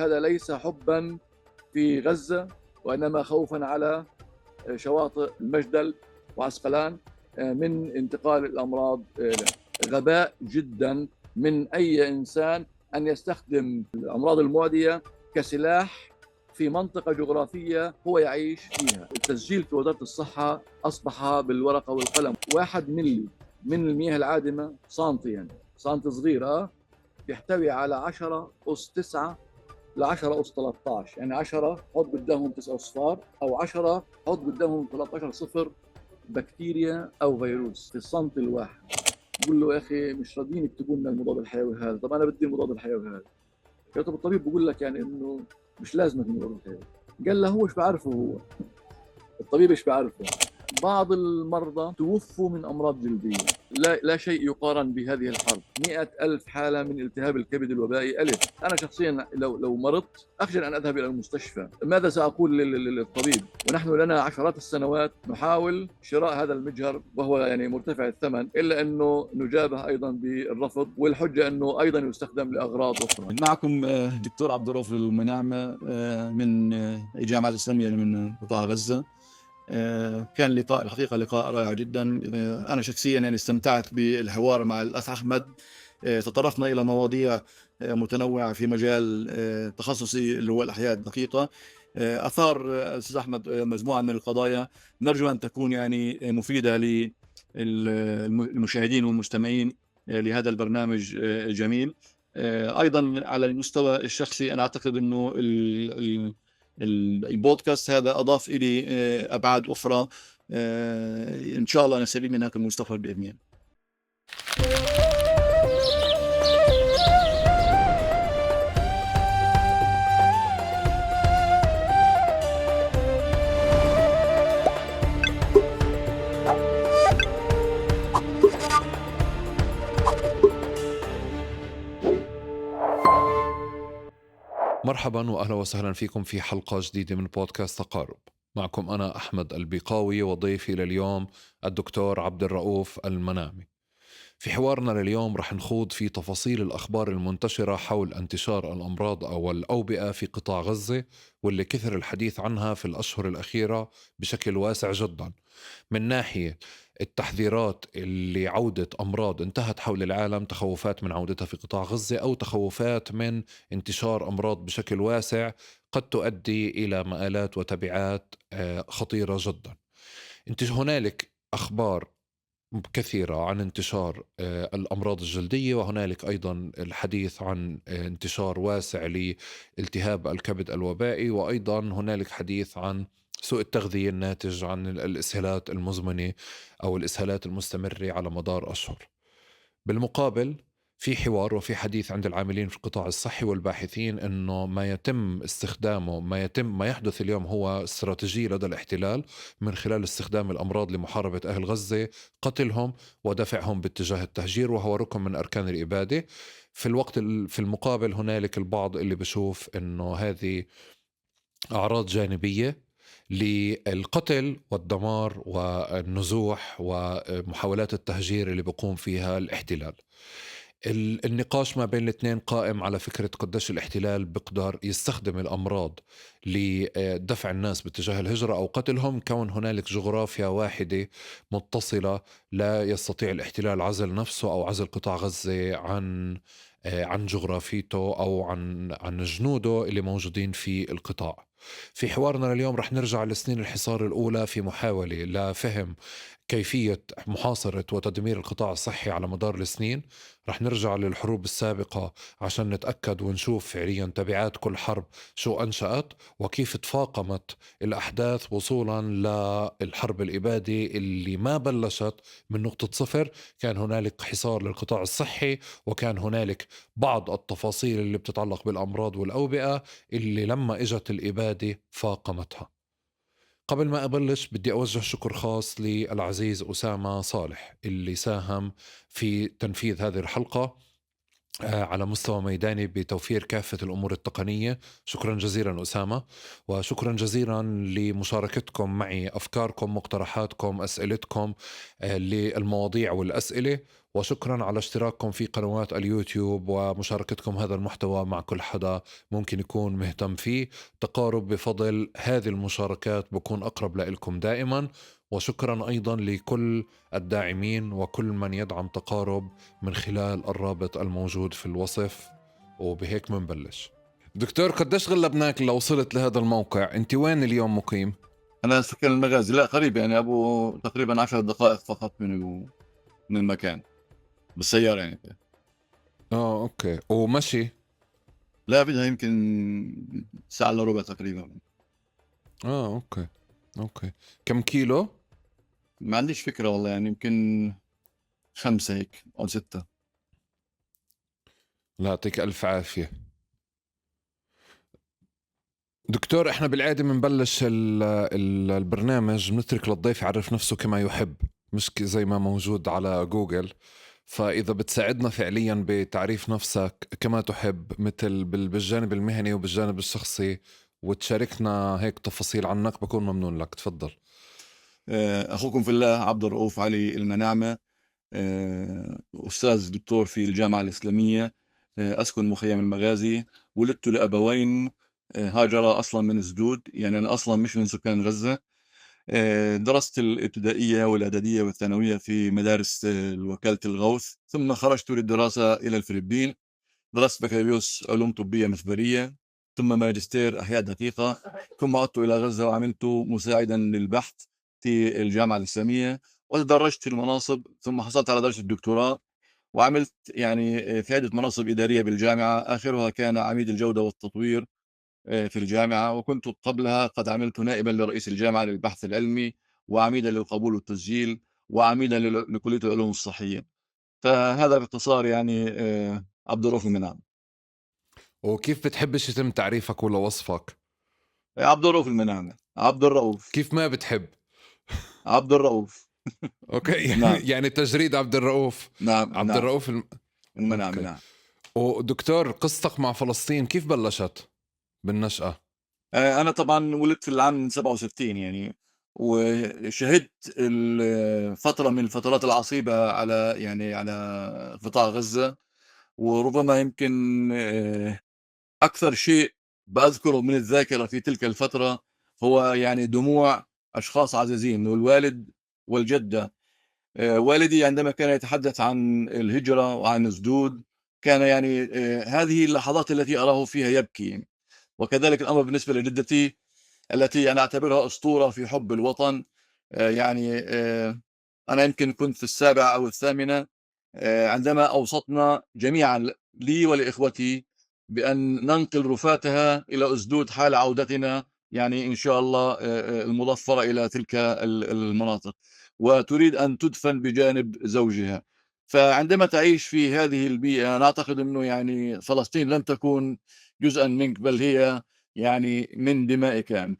هذا ليس حبا في غزة، وإنما خوفا على شواطئ المجدل وعسقلان من انتقال الأمراض. غباء جدا من أي إنسان أن يستخدم الأمراض المعدية كسلاح في منطقة جغرافية هو يعيش فيها. التسجيل في وزارة الصحة أصبح بالورقة والقلم. 1 ملي من المياه العادمة سنتي، يعني سنتي صغيرة، بيحتوي على 10 أس 9 ل 10 أس 13، يعني 10 حط قدامهم 9 أصفار، أو 10 حط قدامهم 13 صفر بكتيريا أو فيروس في السنتي الواحد. بقول له يا أخي مش راضيين يكتبوا لنا المضاد الحيوي هذا، طب أنا بدي المضاد الحيوي هذا. قال طب الطبيب بقول لك يعني إنه مش لازمك المضاد الحيوي. قال له هو إيش بعرفه، هو الطبيب إيش بعرفه. بعض المرضى توفوا من أمراض جلدية، لا شيء يقارن بهذه الحرب. 100,000 حالة من التهاب الكبد الوبائي ألف. أنا شخصيا لو مرضت أخجل أن أذهب إلى المستشفى، ماذا سأقول للطبيب؟ ونحن لنا عشرات السنوات نحاول شراء هذا المجهر وهو يعني مرتفع الثمن، إلا أنه نجابه أيضا بالرفض، والحجة أنه أيضا يستخدم لأغراض أخرى. معكم دكتور عبد الرؤوف المناعمة من الجامعة الإسلامية من قطاع غزة. كان لقاء الحقيقة لقاء رائع جدا. أنا شخصيا يعني استمتعت بالحوار مع الأخ أحمد. تطرقنا إلى مواضيع متنوعة في مجال تخصصي اللي هو الأحياء الدقيقة. أثار الأستاذ أحمد مجموعة من القضايا نرجو أن تكون يعني مفيدة للمشاهدين والمستمعين لهذا البرنامج الجميل. أيضا على المستوى الشخصي أنا أعتقد أنه البودكاست هذا أضاف إلي أبعاد أخرى، إن شاء الله نستفيد منها في المستقبل بإذن الله. مرحبا وأهلا وسهلا فيكم في حلقة جديدة من بودكاست تقارب. معكم أنا أحمد البقاوي وضيفي لليوم الدكتور عبد الرؤوف المناعمة. في حوارنا لليوم رح نخوض في تفاصيل الأخبار المنتشرة حول انتشار الأمراض أو الأوبئة في قطاع غزة، واللي كثر الحديث عنها في الأشهر الأخيرة بشكل واسع جدا، من ناحية التحذيرات اللي عودة أمراض انتهت حول العالم، تخوفات من عودتها في قطاع غزة، أو تخوفات من انتشار أمراض بشكل واسع قد تؤدي إلى مآلات وتبعات خطيرة جدا. هنالك أخبار كثيرة عن انتشار الأمراض الجلدية، وهنالك أيضا الحديث عن انتشار واسع لالتهاب الكبد الوبائي، وأيضا هنالك حديث عن سوء التغذية الناتج عن الإسهالات المزمنة أو الإسهالات المستمرة على مدار أشهر. بالمقابل في حوار وفي حديث عند العاملين في القطاع الصحي والباحثين أنه ما يتم استخدامه، ما يحدث اليوم هو استراتيجية لدى الاحتلال من خلال استخدام الأمراض لمحاربة أهل غزة، قتلهم ودفعهم باتجاه التهجير، وهو ركن من أركان الإبادة. في الوقت في المقابل هنالك البعض اللي بشوف أنه هذه أعراض جانبية للقتل والدمار والنزوح ومحاولات التهجير اللي بيقوم فيها الاحتلال. النقاش ما بين الاثنين قائم على فكرة قديش الاحتلال بيقدر يستخدم الأمراض لدفع الناس باتجاه الهجرة أو قتلهم، كون هنالك جغرافيا واحدة متصلة لا يستطيع الاحتلال عزل نفسه أو عزل قطاع غزة عن جغرافيته أو عن جنوده اللي موجودين في القطاع. في حوارنا اليوم رح نرجع لسنين الحصار الأولى في محاولة لفهم كيفية محاصرة وتدمير القطاع الصحي على مدار السنين. رح نرجع للحروب السابقة عشان نتأكد ونشوف فعليا تبعات كل حرب شو أنشأت وكيف تفاقمت الأحداث وصولا للحرب الإبادة اللي ما بلشت من نقطة صفر. كان هنالك حصار للقطاع الصحي، وكان هنالك بعض التفاصيل اللي بتتعلق بالأمراض والأوبئة اللي لما إجت الإبادة فاقمتها. قبل ما أبلش بدي أوجه شكر خاص للعزيز أسامة صالح اللي ساهم في تنفيذ هذه الحلقة على مستوى ميداني بتوفير كافة الأمور التقنية. شكرا جزيلا أسامة، وشكرا جزيلا لمشاركتكم معي أفكاركم، مقترحاتكم، أسئلتكم للمواضيع والأسئلة. وشكرا على اشتراككم في قنوات اليوتيوب ومشاركتكم هذا المحتوى مع كل حدا ممكن يكون مهتم فيه. تقارب بفضل هذه المشاركات بكون أقرب لكم دائما. وشكرا أيضا لكل الداعمين وكل من يدعم تقارب من خلال الرابط الموجود في الوصف. وبهيك منبلش. دكتور، قديش غلبناك لو وصلت لهذا الموقع؟ انت وين اليوم مقيم؟ أنا سكن المغازي. لا قريب، يعني أبو تقريبا 10 دقائق فقط من المكان بالسيارة يعني. okay. ومشي؟ لا، بدها يمكن ساعة إلا ربع تقريبا. okay. كم كيلو؟ ما عنديش فكرة والله، يعني يمكن 5 هيك أو 6. لا يعطيك ألف عافية دكتور. احنا بالعادة بنبلش البرنامج بنترك للضيف يعرف نفسه كما يحب، مش زي ما موجود على جوجل. فإذا بتساعدنا فعليا بتعريف نفسك كما تحب، مثل بالجانب المهني وبالجانب الشخصي، وتشاركنا هيك تفاصيل عنك، بكون ممنون لك. تفضل. أخوكم في الله عبد الرؤوف علي المناعمة، أستاذ دكتور في الجامعة الإسلامية، أسكن مخيم المغازي. ولدت لأبوين هاجر أصلا من سدود، يعني أنا أصلا مش من سكان غزة. درست الابتدائية والإعدادية والثانوية في مدارس وكالة الغوث، ثم خرجت للدراسة إلى الفلبين. درست بكالوريوس علوم طبية مخبرية، ثم ماجستير أحياء دقيقة، ثم عدت إلى غزة وعملت مساعدا للبحث في الجامعة الإسلامية، وتدرجت في المناصب، ثم حصلت على درجة الدكتوراه، وعملت يعني في عدة مناصب إدارية بالجامعة، آخرها كان عميد الجودة والتطوير في الجامعة. وكنت قبلها قد عملت نائبا لرئيس الجامعة للبحث العلمي، وعميدا للقبول والتسجيل، وعميدا لكلية العلوم الصحية. فهذا باختصار يعني عبد الرؤوف المناعمة. وكيف بتحبش يتم تعريفك ولا وصفك؟ عبد الرؤوف المناعمة. عبد الرؤوف. كيف ما بتحب؟ عبد الرؤوف. okay. نعم. يعني تجريد عبد الرؤوف. نعم. عبد نعم. الرؤوف المناعمة. نعم. ودكتور، قصتك مع فلسطين كيف بلشت بالنشأة؟ أنا طبعا ولدت في العام 67 يعني، وشهدت فترة من الفترات العصيبة على قطاع غزة. وربما يمكن أكثر شيء بأذكره من الذاكرة في تلك الفترة هو يعني دموع أشخاص عزيزين، والوالد والجدة. والدي عندما كان يتحدث عن الهجرة وعن السدود كان يعني هذه اللحظات التي أراه فيها يبكي. وكذلك الأمر بالنسبة لجدتي التي أنا أعتبرها أسطورة في حب الوطن. يعني أنا يمكن كنت في 7 أو 8 عندما أوصتنا جميعا لي ولإخوتي بأن ننقل رفاتها إلى أسدود حال عودتنا، يعني إن شاء الله المظفرة إلى تلك المناطق، وتريد أن تدفن بجانب زوجها. فعندما تعيش في هذه البيئة أنا أعتقد أنه يعني فلسطين لن تكون جزءا منك، بل هي يعني من دمائك يعني.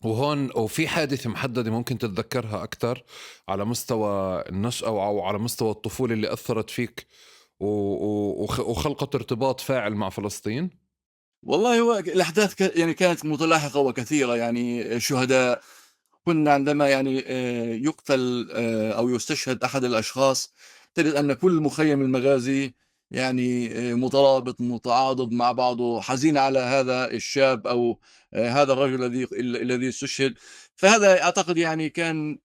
وهون وفي حادثة محددة ممكن تتذكرها أكثر على مستوى النشأة أو على مستوى الطفولة اللي أثرت فيك وخلقت ارتباط فاعل مع فلسطين؟ والله هو الأحداث يعني كانت متلاحقة وكثيرة. يعني الشهداء كنا عندما يعني يقتل أو يستشهد أحد الأشخاص تجد أن كل مخيم المغازي يعني مترابط متعاضد مع بعضه، حزين على هذا الشاب أو هذا الرجل الذي استشهد. فهذا أعتقد يعني كان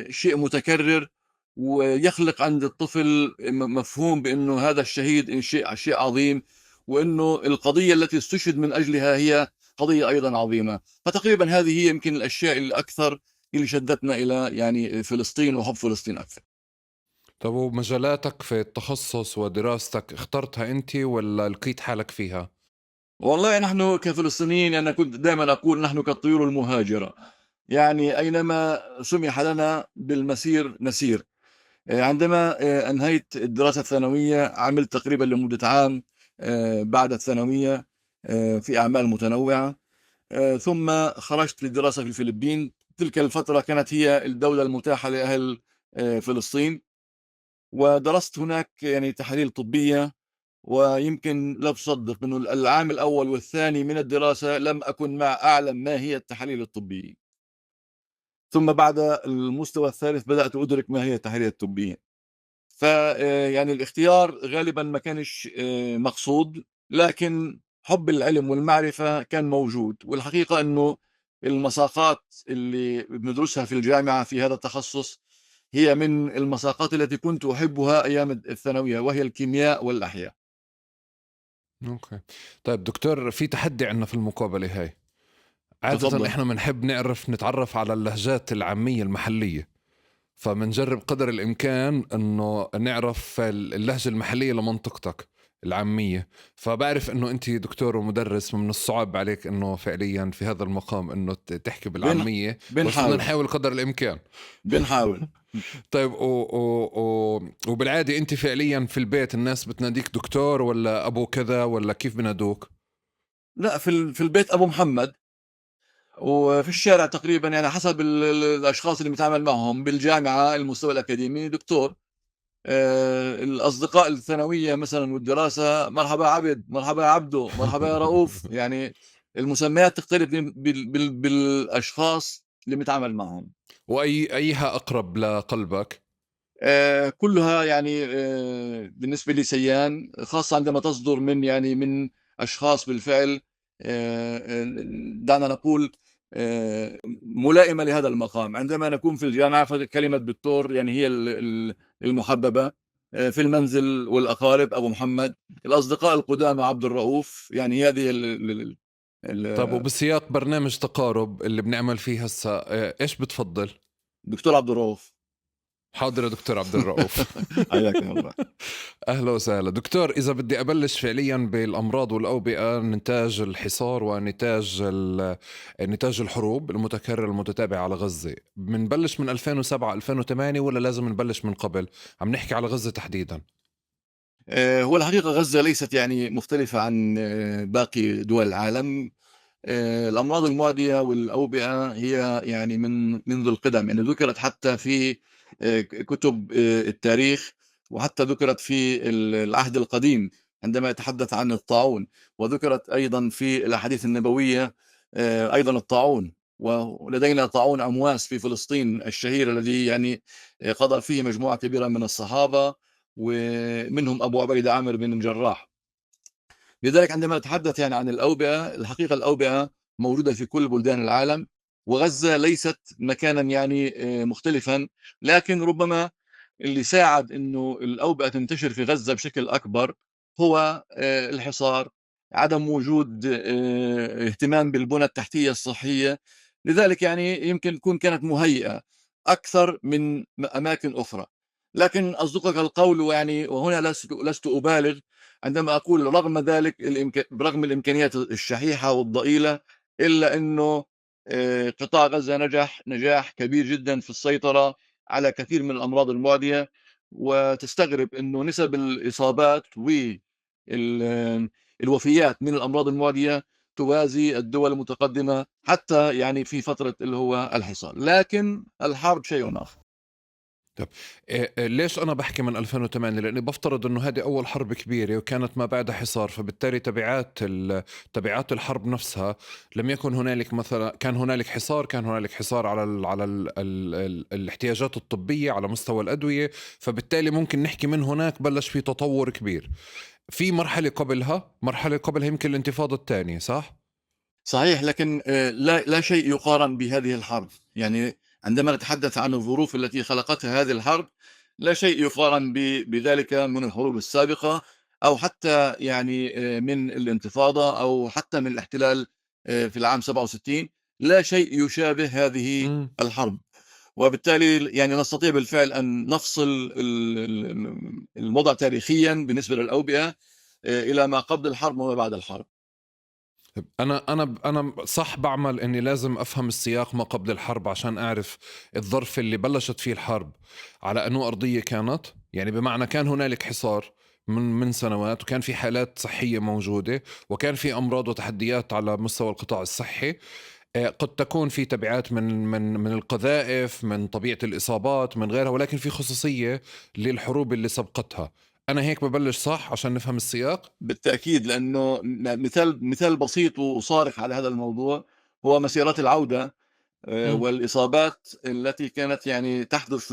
شيء متكرر، ويخلق عند الطفل مفهوم بأنه هذا الشهيد شيء عظيم، وأنه القضية التي استشهد من أجلها هي قضية أيضا عظيمة. فتقريبا هذه هي يمكن الأشياء الأكثر اللي شدتنا إلى يعني فلسطين وحب فلسطين أكثر. طب ومجالاتك في التخصص ودراستك اخترتها أنت ولا لقيت حالك فيها؟ والله نحن كفلسطينيين، أنا كنت دائما أقول نحن كالطيور المهاجرة، يعني أينما سمح لنا بالمسير نسير. عندما أنهيت الدراسة الثانوية عملت تقريبا لمدة عام بعد الثانوية في أعمال متنوعة، ثم خرجت للدراسة في الفلبين. تلك الفترة كانت هي الدولة المتاحة لأهل فلسطين، ودرست هناك يعني تحاليل طبية. ويمكن لا تصدق أنه العام الأول والثاني من الدراسة لم أكن أعلم ما هي التحاليل الطبية، ثم بعد المستوى الثالث بدأت أدرك ما هي التحاليل الطبية. فيعني الاختيار غالبا ما كانش مقصود، لكن حب العلم والمعرفة كان موجود. والحقيقة أنه المساقات اللي بندرسها في الجامعة في هذا التخصص هي من المساقات التي كنت أحبها أيام الثانوية، وهي الكيمياء والأحياء. okay. طيب دكتور، في تحدي عندنا في المقابلة هاي. عادة تفضل. احنا بنحب نعرف نتعرف على اللهجات العامية المحلية، فمنجرب قدر الإمكان أنه نعرف اللهجة المحلية لمنطقتك العامية. فبعرف أنه أنت دكتور ومدرس، من الصعب عليك أنه فعليا في هذا المقام أنه تحكي بالعامية، بس بدنا نحاول قدر الإمكان. بنحاول. طيب وبالعادة أنت فعليا في البيت الناس بتناديك دكتور ولا أبو كذا ولا كيف بنادوك؟ لا، في البيت أبو محمد، وفي الشارع تقريبا يعني حسب الأشخاص اللي بنتعامل معهم. بالجامعة المستوى الأكاديمي دكتور، الأصدقاء الثانوية مثلا والدراسة مرحبا عبد، مرحبا عبدو، مرحبا يا رؤوف. يعني المسميات تختلف بالأشخاص اللي بنتعامل معهم. وأي أيها أقرب لقلبك؟ كلها يعني بالنسبة لي سيان، خاصة عندما تصدر من يعني من أشخاص بالفعل دعنا نقول ملائمة لهذا المقام. عندما نكون في الجامعة فكلمة دكتور يعني هي المحببة، في المنزل والأقارب أبو محمد، الأصدقاء القدامى عبد الرؤوف، يعني هذه ال طيب وبسياق برنامج تقارب اللي بنعمل فيه هسه، إيش بتفضل؟ دكتور عبد الرؤوف. حاضر يا دكتور عبد الرؤوف. حياك الله. اهلا وسهلا دكتور. اذا بدي ابلش فعليا بالامراض والاوبئه، نتاج الحصار ونتاج نتاج الحروب المتكررة المتتابعة على غزة، بنبلش من 2007 2008 ولا لازم نبلش من قبل؟ عم نحكي على غزة تحديدا. هو الحقيقة غزة ليست يعني مختلفة عن باقي دول العالم. الأمراض المعدية والأوبئة هي يعني منذ القدم، يعني ذكرت حتى في كتب التاريخ، وحتى ذكرت في العهد القديم عندما يتحدث عن الطاعون، وذكرت أيضا في الأحاديث النبوية أيضا الطاعون. ولدينا طاعون أمواس في فلسطين الشهير الذي يعني قضى فيه مجموعة كبيرة من الصحابة، ومنهم أبو عبيدة عامر بن الجراح. لذلك عندما نتحدث يعني عن الأوبئة، الحقيقة الأوبئة موجودة في كل بلدان العالم، وغزة ليست مكانا يعني مختلفا، لكن ربما اللي ساعد أنه الأوبئة تنتشر في غزة بشكل أكبر هو الحصار، عدم وجود اهتمام بالبنى التحتية الصحية. لذلك يعني يمكن تكون كانت مهيئة أكثر من أماكن أخرى. لكن أصدقك القول، يعني وهنا لست أبالغ عندما أقول رغم ذلك برغم الإمكانيات الشحيحة والضئيلة، إلا أنه قطاع غزة نجح نجاح كبير جدا في السيطرة على كثير من الأمراض المعدية. وتستغرب أنه نسب الإصابات والوفيات من الأمراض المعدية توازي الدول المتقدمة حتى يعني في فترة اللي هو الحصار، لكن الحرب شيء آخر. طيب ليش أنا بحكي من 2008؟ لأني بفترض أنه هذه أول حرب كبيرة وكانت ما بعدها حصار، فبالتالي تبعات الحرب نفسها لم يكن هنالك، مثلا كان هنالك حصار، كان هنالك حصار على ال الاحتياجات الطبية على مستوى الأدوية، فبالتالي ممكن نحكي من هناك بلش في تطور كبير. في مرحلة قبلها، مرحلة قبلها يمكن الانتفاضة الثانية، صح؟ صحيح، لكن لا شيء يقارن بهذه الحرب. يعني عندما نتحدث عن الظروف التي خلقتها هذه الحرب، لا شيء يقارن بذلك من الحروب السابقة، أو حتى يعني من الانتفاضة، أو حتى من الاحتلال في العام 67. لا شيء يشابه هذه الحرب، وبالتالي يعني نستطيع بالفعل أن نفصل الوضع تاريخيا بالنسبة للأوبئة إلى ما قبل الحرب وما بعد الحرب. انا صح بعمل اني لازم افهم السياق ما قبل الحرب عشان اعرف الظرف اللي بلشت فيه الحرب على انه ارضية كانت، يعني بمعنى كان هنالك حصار من سنوات، وكان في حالات صحية موجودة، وكان في امراض وتحديات على مستوى القطاع الصحي، قد تكون في تبعات من القذائف، من طبيعة الاصابات، من غيرها، ولكن في خصوصية للحروب اللي سبقتها. انا هيك ببلش صح عشان نفهم السياق؟ بالتاكيد، لانه مثال بسيط وصارخ على هذا الموضوع هو مسيرات العودة. والإصابات التي كانت يعني تحدث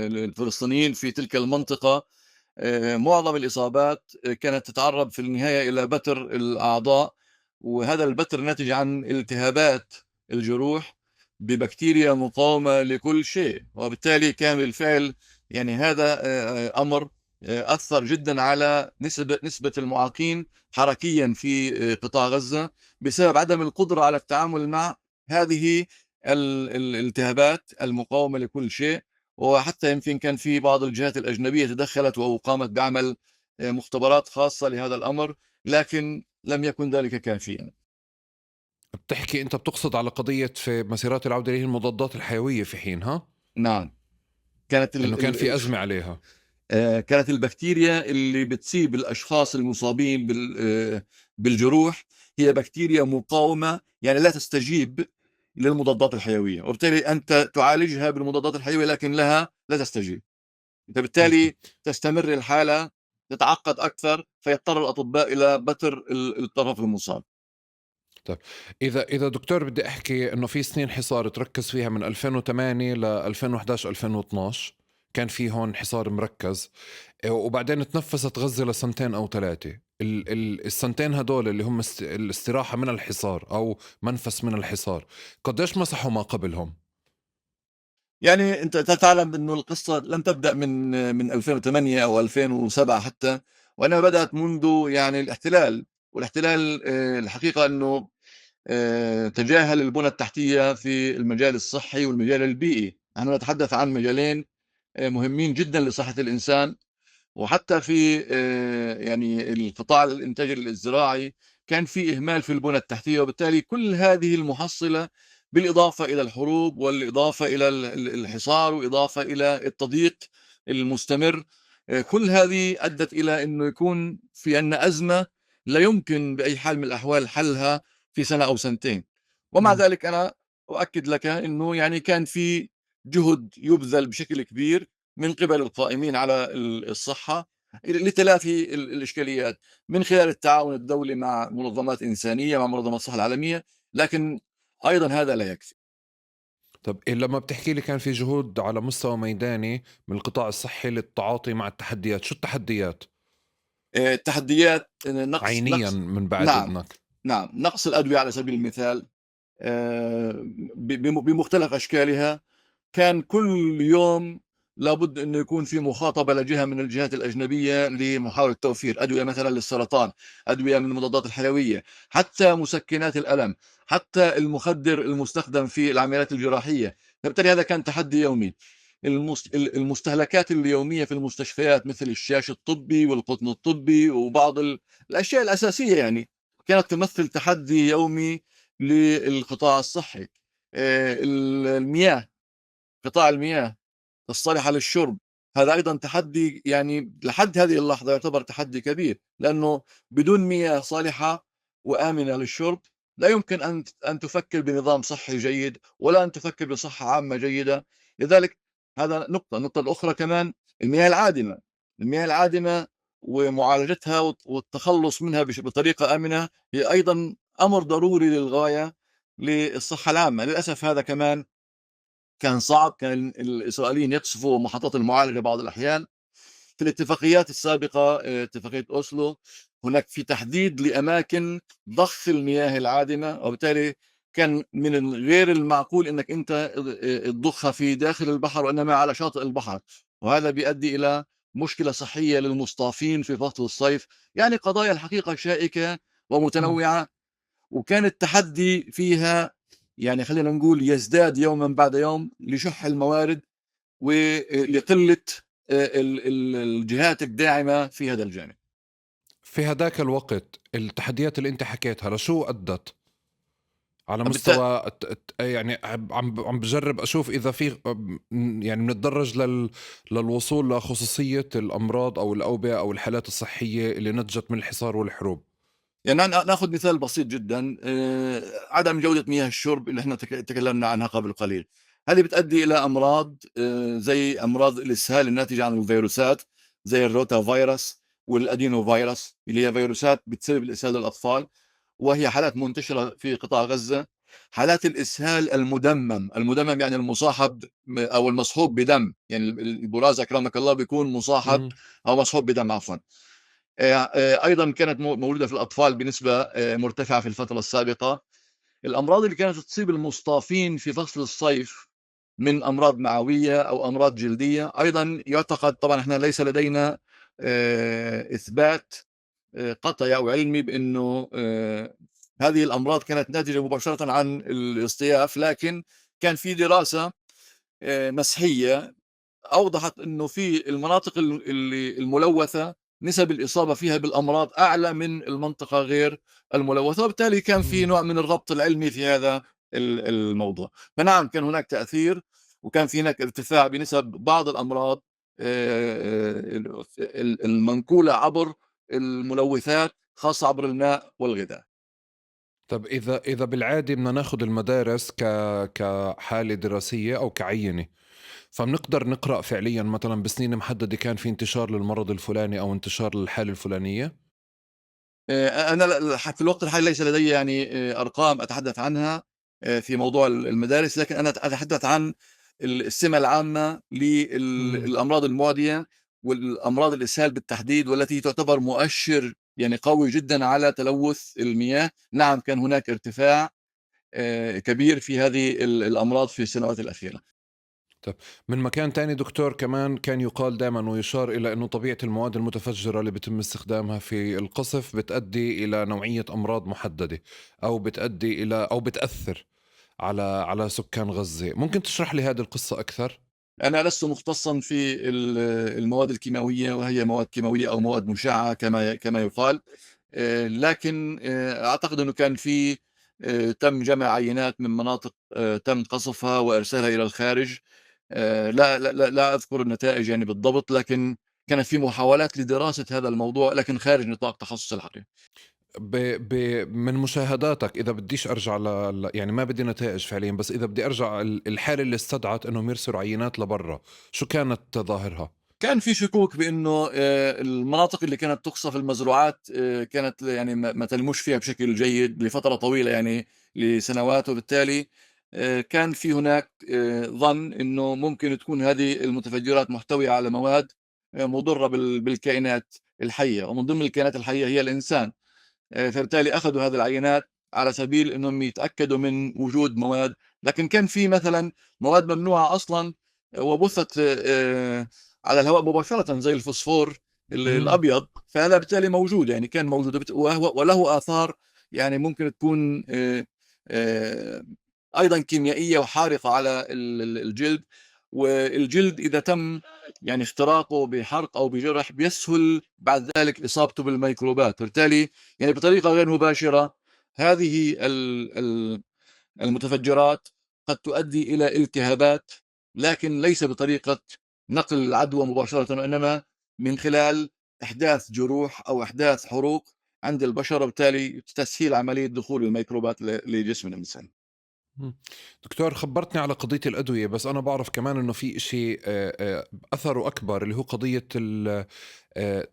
للفلسطينيين في تلك المنطقة، معظم الإصابات كانت تتعرض في النهاية إلى بتر الأعضاء، وهذا البتر ناتج عن التهابات الجروح ببكتيريا مقاومة لكل شيء، وبالتالي كان بالفعل يعني هذا أمر أثر جدا على نسبة المعاقين حركيا في قطاع غزة بسبب عدم القدرة على التعامل مع هذه الالتهابات المقاومة لكل شيء. وحتى يمكن كان في بعض الجهات الأجنبية تدخلت وقامت بعمل مختبرات خاصة لهذا الأمر، لكن لم يكن ذلك كافيا. بتحكي أنت بتقصد على قضية في مسيرات العودة اللي هي المضادات الحيوية في حينها؟ نعم، كانت إنه كان في أزمة عليها. كانت البكتيريا اللي بتصيب الأشخاص المصابين بالجروح هي بكتيريا مقاومة، يعني لا تستجيب للمضادات الحيوية، وبالتالي أنت تعالجها بالمضادات الحيوية لكن لها لا تستجيب، فبالتالي تستمر الحالة تتعقد أكثر، فيضطر الأطباء إلى بتر الطرف المصاب. طيب إذا دكتور بدي أحكي إنه في سنين حصار تركز فيها من 2008 ل 2011 2012 كان في هون حصار مركز، وبعدين تنفست غزة لسنتين أو 3. السنتين هدول اللي هم الاستراحة من الحصار أو منفس من الحصار، قديش مسحوا ما قبلهم؟ يعني أنت تعلم أنه القصة لم تبدأ من 2008 أو 2007 حتى، وإنما بدأت منذ يعني الاحتلال. والاحتلال الحقيقة أنه تجاهل البنى التحتية في المجال الصحي والمجال البيئي. نحن نتحدث عن مجالين مهمين جدا لصحة الإنسان، وحتى في يعني القطاع الإنتاج الزراعي كان في إهمال في البنى التحتية، وبالتالي كل هذه المحصلة بالإضافة إلى الحروب والإضافة إلى الحصار وإضافة إلى التضييق المستمر، كل هذه أدت إلى أنه يكون في عندنا أزمة لا يمكن بأي حال من الأحوال حلها في سنة أو سنتين. ومع ذلك أنا أؤكد لك أنه يعني كان في جهد يبذل بشكل كبير من قبل القائمين على الصحة لتلافي الإشكاليات من خلال التعاون الدولي مع منظمات إنسانية، مع منظمات الصحة العالمية، لكن أيضا هذا لا يكفي. طب لما بتحكي لي كان في جهود على مستوى ميداني من القطاع الصحي للتعاطي مع التحديات، شو التحديات؟ التحديات نقص عينيا نقص من بعد نعم إذنك. نعم، نقص الأدوية على سبيل المثال، بمختلف أشكالها. كان كل يوم لابد أنه يكون في مخاطبة لجهة من الجهات الأجنبية لمحاولة توفير أدوية مثلا للسرطان، أدوية من المضادات الحيوية، حتى مسكنات الألم، حتى المخدر المستخدم في العمليات الجراحية. فبالتالي هذا كان تحدي يومي. المستهلكات اليومية في المستشفيات مثل الشاش الطبي والقطن الطبي وبعض الأشياء الأساسية يعني كانت تمثل تحدي يومي للقطاع الصحي. المياه، قطاع المياه الصالحة للشرب، هذا أيضا تحدي، يعني لحد هذه اللحظة يعتبر تحدي كبير، لأنه بدون مياه صالحة وآمنة للشرب لا يمكن أن تفكر بنظام صحي جيد ولا أن تفكر بصحة عامة جيدة. لذلك هذا نقطة. النقطة الأخرى كمان المياه العادمة، المياه العادمة ومعالجتها والتخلص منها بطريقة آمنة هي أيضا أمر ضروري للغاية للصحة العامة. للأسف هذا كمان كان صعب، كان الإسرائيليين يقصفوا محطات المعالجة بعض الأحيان. في الاتفاقيات السابقة، اتفاقية أوسلو، هناك في تحديد لأماكن ضخ المياه العادمة، وبالتالي كان من غير المعقول أنك أنت تضخها في داخل البحر وإنما على شاطئ البحر، وهذا بيؤدي إلى مشكلة صحية للمصطافين في فصل الصيف. يعني قضايا الحقيقة شائكة ومتنوعة، وكان التحدي فيها يعني خلينا نقول يزداد يوما بعد يوم لشح الموارد ولقلة الجهات الداعمة في هذا الجانب. في هذاك الوقت التحديات اللي انت حكيتها لشو أدت على مستوى يعني عم بجرب أشوف إذا في يعني بنتدرج للوصول لخصوصية الأمراض أو الأوبئة أو الحالات الصحية اللي نتجت من الحصار والحروب. يعني ناخذ مثال بسيط جدا، عدم جودة مياه الشرب اللي احنا تكلمنا عنها قبل قليل، هذه بتؤدي إلى أمراض زي أمراض الإسهال الناتجة عن الفيروسات زي الروتا فيروس والأدينو فيروس اللي هي فيروسات بتسبب الإسهال للأطفال، وهي حالات منتشرة في قطاع غزة. حالات الإسهال المدمم، المدمم يعني المصاحب أو المصحوب بدم، يعني البراز أكرمك الله بيكون مصاحب أو مصحوب بدم عفوا. أيضا كانت موجودة في الأطفال بنسبة مرتفعة في الفترة السابقة. الأمراض اللي كانت تصيب المصطافين في فصل الصيف من أمراض معوية أو أمراض جلدية أيضا يعتقد، طبعا إحنا ليس لدينا إثبات قطعي أو علمي بأنه هذه الأمراض كانت ناتجة مباشرة عن الاصطياف، لكن كان في دراسة مسحية أوضحت أنه في المناطق اللي الملوثة نسب الإصابة فيها بالأمراض أعلى من المنطقة غير الملوثة، وبالتالي كان في نوع من الربط العلمي في هذا الموضوع. فنعم كان هناك تأثير، وكان في هناك ارتفاع بنسب بعض الأمراض المنقولة عبر الملوثات، خاصة عبر الماء والغذاء. طب إذا بالعادة بدنا ناخذ المدارس كحالة دراسية أو كعينة، فبنقدر نقرأ فعليا مثلا بسنين محددة كان في انتشار للمرض الفلاني أو انتشار للحالة الفلانية؟ أنا في الوقت الحالي ليس لدي يعني أرقام أتحدث عنها في موضوع المدارس، لكن أنا أتحدث عن السمة العامة للأمراض المعدية والأمراض الإسهال بالتحديد، والتي تعتبر مؤشر يعني قوي جدا على تلوث المياه. نعم كان هناك ارتفاع كبير في هذه الأمراض في السنوات الأخيرة. طيب من مكان تاني دكتور، كمان كان يقال دائما ويشار إلى أنه طبيعة المواد المتفجرة اللي بتم استخدامها في القصف بتؤدي إلى نوعية أمراض محددة، أو بتؤدي إلى أو بتأثر على سكان غزة. ممكن تشرح لي هذه القصة أكثر؟ أنا لست مختصا في المواد الكيماوية، وهي مواد كيماوية أو مواد مشعة كما يقال، لكن أعتقد أنه كان في تم جمع عينات من مناطق تم قصفها وإرسالها إلى الخارج. لا لا لا، لا أذكر النتائج يعني بالضبط، لكن كانت في محاولات لدراسة هذا الموضوع، لكن خارج نطاق تخصص الحقيقة. من مشاهداتك، إذا بديش أرجع يعني ما بدي نتائج فعليا، بس إذا بدي أرجع الحالة اللي استدعت إنهم يرسلوا عينات لبرا، شو كانت ظاهرها؟ كان في شكوك بإنه المناطق اللي كانت تقصف المزروعات كانت يعني ما تنموش فيها بشكل جيد لفترة طويلة، يعني لسنوات، وبالتالي كان في هناك ظن إنه ممكن تكون هذه المتفجرات محتوية على مواد مضرة بالكائنات الحية، ومن ضمن الكائنات الحية هي الإنسان. فبالتالي أخذوا هذه العينات على سبيل إنهم يتأكدوا من وجود مواد، لكن كان في مثلا مواد ممنوعة أصلا وبثت على الهواء مباشرة زي الفوسفور الأبيض، فهذا بالتالي موجود، يعني كان موجود وله آثار يعني ممكن تكون أيضا كيميائية وحارقة على الجلد. والجلد إذا تم يعني اختراقه بحرق أو بجرح بيسهل بعد ذلك إصابته بالميكروبات، وبالتالي يعني بطريقة غير مباشرة هذه المتفجرات قد تؤدي إلى التهابات، لكن ليس بطريقة نقل العدوى مباشرة، وإنما من خلال إحداث جروح أو إحداث حروق عند البشر، وبالتالي تسهيل عملية دخول الميكروبات لجسم الإنسان. دكتور، خبرتني على قضية الأدوية، بس أنا بعرف كمان أنه في إشي أثره أكبر، اللي هو قضية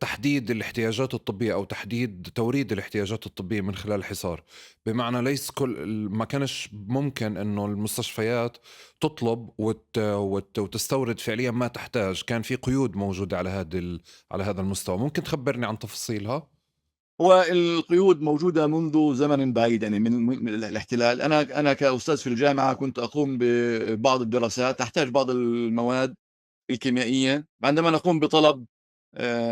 تحديد الاحتياجات الطبية أو تحديد توريد الاحتياجات الطبية من خلال الحصار. بمعنى ليس كل ما كانش ممكن أنه المستشفيات تطلب وتستورد فعليا ما تحتاج، كان في قيود موجودة على هذا المستوى. ممكن تخبرني عن تفاصيلها؟ هو القيود موجودة منذ زمن بعيد، يعني من الاحتلال. أنا كأستاذ في الجامعة كنت أقوم ببعض الدراسات تحتاج بعض المواد الكيميائية. عندما نقوم بطلب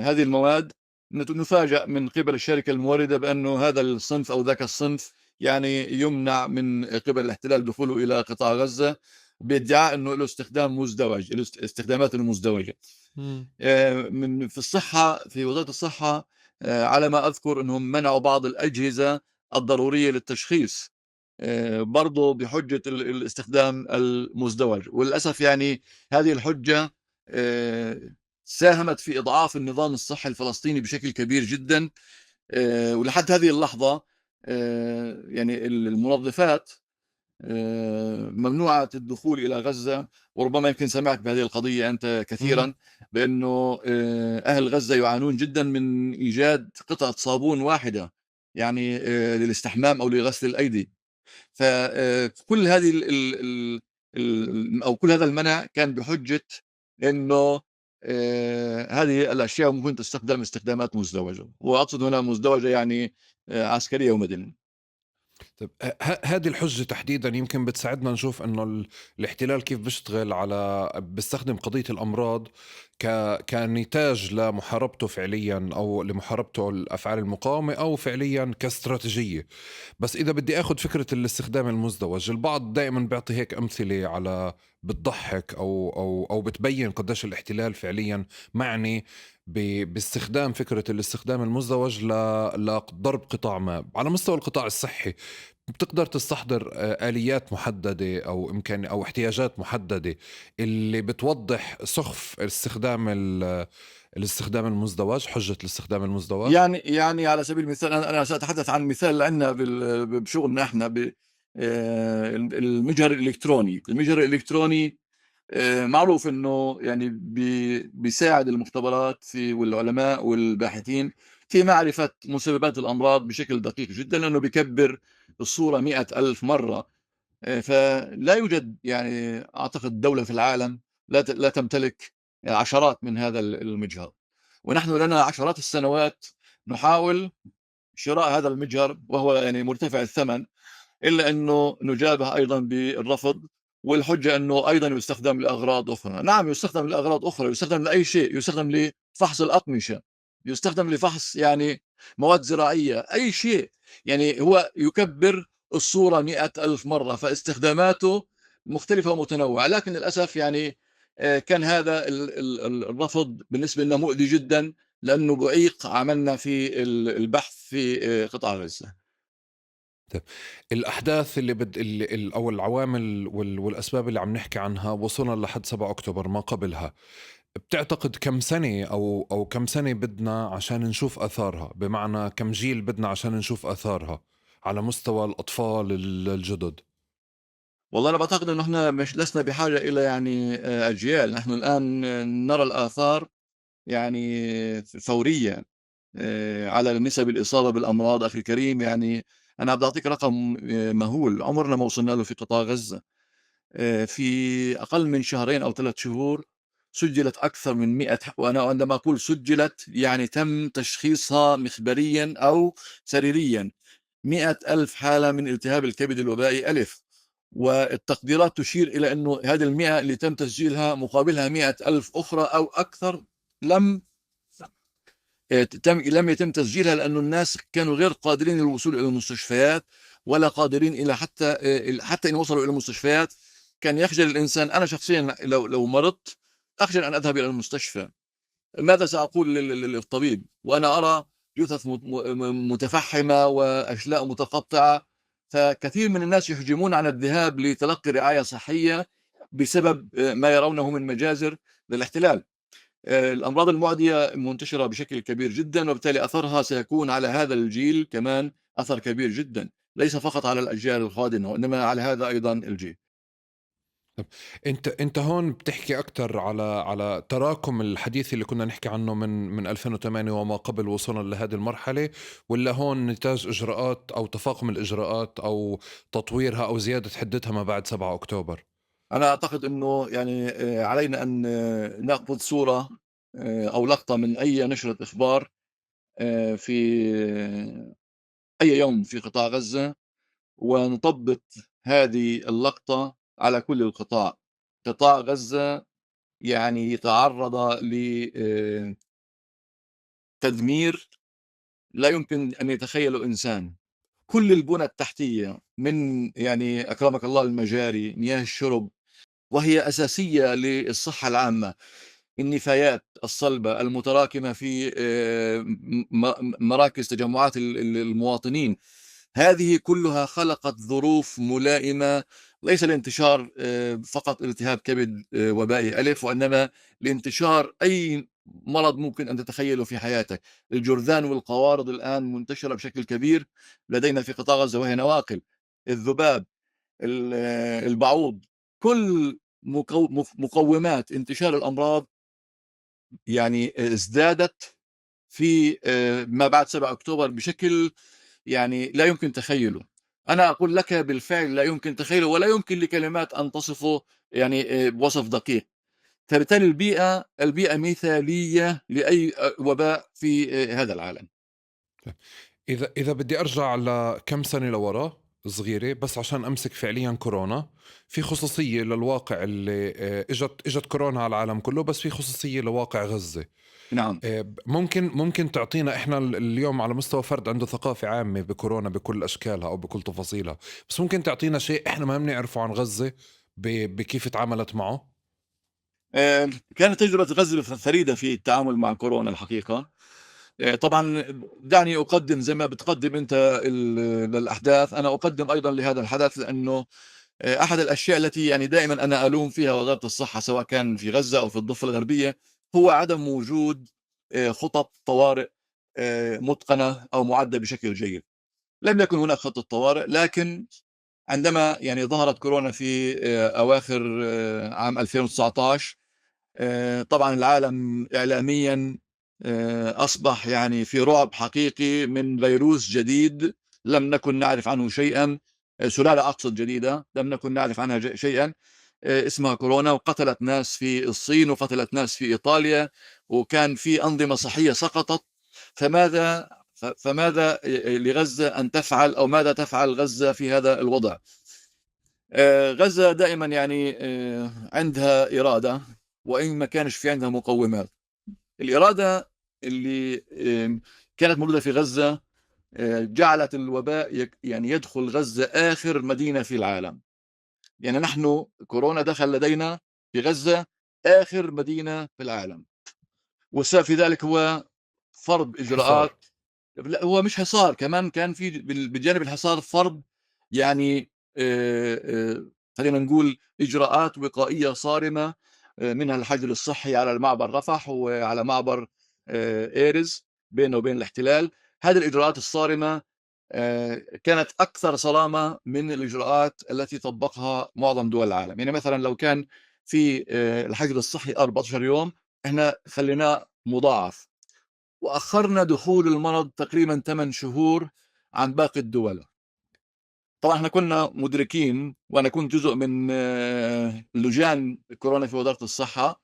هذه المواد نفاجأ من قبل الشركة الموردة بأنه هذا الصنف أو ذاك الصنف يعني يمنع من قبل الاحتلال دخوله إلى قطاع غزة، بادعاء أنه له استخدام مزدوج، له استخدامات المزدوجة. من في الصحة، في وزارة الصحة، على ما أذكر أنهم منعوا بعض الأجهزة الضرورية للتشخيص، برضو بحجة الاستخدام المزدوج. وللأسف يعني هذه الحجة ساهمت في إضعاف النظام الصحي الفلسطيني بشكل كبير جدا. ولحد هذه اللحظة يعني المنظفات ممنوعة الدخول إلى غزة، وربما يمكن سمعت بهذه القضية أنت كثيرا، بأنه أهل غزة يعانون جدا من إيجاد قطعة صابون واحدة يعني للاستحمام أو لغسل الأيدي. فكل هذه ال ال أو كل هذا المنع كان بحجة إنه هذه الأشياء ممكن تستخدم استخدامات مزدوجة، وأقصد هنا مزدوجة يعني عسكرية ومدنية. طيب، هذه الحجة تحديدا يمكن بتساعدنا نشوف انه الاحتلال كيف بيشتغل على بيستخدم قضية الأمراض كنتاج لمحاربته فعليا أو لمحاربته الأفعال المقاومة أو فعليا كاستراتيجية. بس إذا بدي أخذ فكرة الاستخدام المزدوج، البعض دائما بيعطي هيك أمثلة على بتضحك أو بتبين قديش الاحتلال فعليا معني باستخدام فكرة الاستخدام المزدوج لضرب قطاع ما. على مستوى القطاع الصحي بتقدر تستحضر آليات محددة أو إمكان أو احتياجات محددة اللي بتوضح سخف الاستخدام المزدوج، حجة الاستخدام المزدوج؟ يعني على سبيل المثال أنا سأتحدث عن مثال عندنا بشغلنا إحنا المجهر الإلكتروني. المجهر الإلكتروني معروف إنه يعني بيساعد المختبرات والعلماء والباحثين في معرفة مسببات الأمراض بشكل دقيق جدا، لأنه بيكبر الصورة 100,000 مرة. فلا يوجد يعني أعتقد دولة في العالم لا تمتلك عشرات من هذا المجهر، ونحن لنا عشرات السنوات نحاول شراء هذا المجهر وهو يعني مرتفع الثمن، إلا أنه نجابه أيضا بالرفض، والحجة أنه أيضا يستخدم لأغراض أخرى. نعم يستخدم لأغراض أخرى، يستخدم لأي شيء، يستخدم لفحص الأقمشة، يستخدم لفحص يعني مواد زراعية، أي شيء، يعني هو يكبر الصورة 100,000 مرة، فاستخداماته مختلفة ومتنوعة. لكن للأسف يعني كان هذا الرفض بالنسبة لنا مؤذي جدا، لأنه بعيق عملنا في البحث في قطاع غزة. طيب، الأحداث اللي أو العوامل والأسباب اللي عم نحكي عنها وصلنا لحد 7 أكتوبر، ما قبلها بتعتقد كم سنة أو كم سنة بدنا عشان نشوف آثارها؟ بمعنى كم جيل بدنا عشان نشوف آثارها على مستوى الأطفال الجدد؟ والله أنا بعتقد إنه إحنا مش لسنا بحاجة إلى يعني أجيال. نحن الآن نرى الآثار يعني فورية على نسب الإصابة بالأمراض. أخي الكريم، يعني أنا بدي أعطيك رقم مهول عمرنا ما وصلنا له في قطاع غزة. في أقل من شهرين أو 3 شهور سجلت أكثر من 100، وأنا عندما أقول سجلت يعني تم تشخيصها مخبريا أو سريريا، 100,000 حالة من التهاب الكبد الوبائي ألف، والتقديرات تشير إلى أنه هذه 100 اللي تم تسجيلها مقابلها 100,000 أخرى أو أكثر لم يتم تسجيلها، لأنه الناس كانوا غير قادرين للوصول إلى المستشفيات، ولا قادرين إلى حتى إن وصلوا إلى المستشفيات كان يخجل الإنسان. أنا شخصيا لو مرضت أخجل أن أذهب إلى المستشفى. ماذا سأقول للطبيب وأنا أرى جثث متفحمة وأشلاء متقطعة؟ فكثير من الناس يحجمون عن الذهاب لتلقي رعاية صحية بسبب ما يرونه من مجازر للاحتلال. الأمراض المعدية منتشرة بشكل كبير جدا، وبالتالي أثرها سيكون على هذا الجيل كمان أثر كبير جدا، ليس فقط على الأجيال القادمة وإنما على هذا أيضا الجيل. انت هون بتحكي اكثر على تراكم الحديث اللي كنا نحكي عنه من 2008 وما قبل وصلنا لهذه المرحلة، ولا هون نتاج اجراءات او تفاقم الاجراءات او تطويرها او زيادة حدتها ما بعد 7 اكتوبر؟ انا اعتقد انه يعني علينا ان ناخذ صورة او لقطة من اي نشرة اخبار في اي يوم في قطاع غزة، ونطبق هذه اللقطة على كل القطاع. قطاع غزة يعني تعرض لتدمير لا يمكن أن يتخيله إنسان. كل البنى التحتية من يعني أكرمك الله المجاري، مياه الشرب، وهي أساسية للصحة العامة، النفايات الصلبة المتراكمة في مراكز تجمعات المواطنين، هذه كلها خلقت ظروف ملائمة ليس لانتشار فقط التهاب كبد وبائي ألف، وإنما لانتشار أي مرض ممكن أن تتخيله في حياتك. الجرذان والقوارض الآن منتشرة بشكل كبير لدينا في قطاع غزة، وهي نواقل، الذباب، البعوض، كل مقومات انتشار الأمراض يعني ازدادت في ما بعد 7 أكتوبر بشكل يعني لا يمكن تخيله. أنا أقول لك بالفعل لا يمكن تخيله، ولا يمكن لكلمات أن تصفه يعني بوصف دقيق. فبالتالي البيئة مثالية لأي وباء في هذا العالم. إذا بدي أرجع لكم سنة لورا صغيرة بس عشان أمسك فعليا كورونا، في خصوصية للواقع اللي إجت كورونا على العالم كله، بس في خصوصية لواقع غزة. نعم. ممكن تعطينا إحنا اليوم على مستوى فرد عنده ثقافة عامة بكورونا بكل أشكالها أو بكل تفاصيلها، بس ممكن تعطينا شيء إحنا ما بنعرفه عن غزة بكيف تعاملت معه؟ كانت تجربة غزة فريدة في التعامل مع كورونا الحقيقة. طبعا دعني أقدم زي ما بتقدم أنت للأحداث، أنا أقدم أيضا لهذا الحدث، لأنه أحد الأشياء التي يعني دائما أنا ألوم فيها وزارة الصحة سواء كان في غزة أو في الضفة الغربية هو عدم وجود خطط طوارئ متقنة أو معدة بشكل جيد. لم يكن هناك خطة طوارئ، لكن عندما يعني ظهرت كورونا في أواخر عام 2019، طبعا العالم إعلاميا أصبح يعني في رعب حقيقي من فيروس جديد لم نكن نعرف عنه شيئا، سلالة أقصد جديدة لم نكن نعرف عنها شيئا، اسمها كورونا، وقتلت ناس في الصين وقتلت ناس في إيطاليا، وكان في أنظمة صحية سقطت. فماذا لغزة أن تفعل، أو ماذا تفعل غزة في هذا الوضع؟ غزة دائما يعني عندها إرادة، وإن ما كانش في عندها مقومات. الإرادة اللي كانت موجودة في غزة جعلت الوباء يعني يدخل غزة آخر مدينة في العالم. يعني نحن كورونا دخل لدينا في غزة آخر مدينة في العالم، والسبب في ذلك هو فرض إجراءات، لا هو مش حصار، كمان كان في بجانب الحصار فرض يعني خلينا نقول إجراءات وقائية صارمة، منها الحجر الصحي على المعبر رفح وعلى معبر إيرز بينه وبين الاحتلال. هذه الإجراءات الصارمة كانت أكثر صرامة من الإجراءات التي طبقها معظم دول العالم. يعني مثلا لو كان في الحجر الصحي 14 يوم، احنا خليناه مضاعف، وأخرنا دخول المرض تقريبا 8 شهور عن باقي الدول. طبعا احنا كنا مدركين، وأنا كنت جزء من لجان كورونا في وزارة الصحة،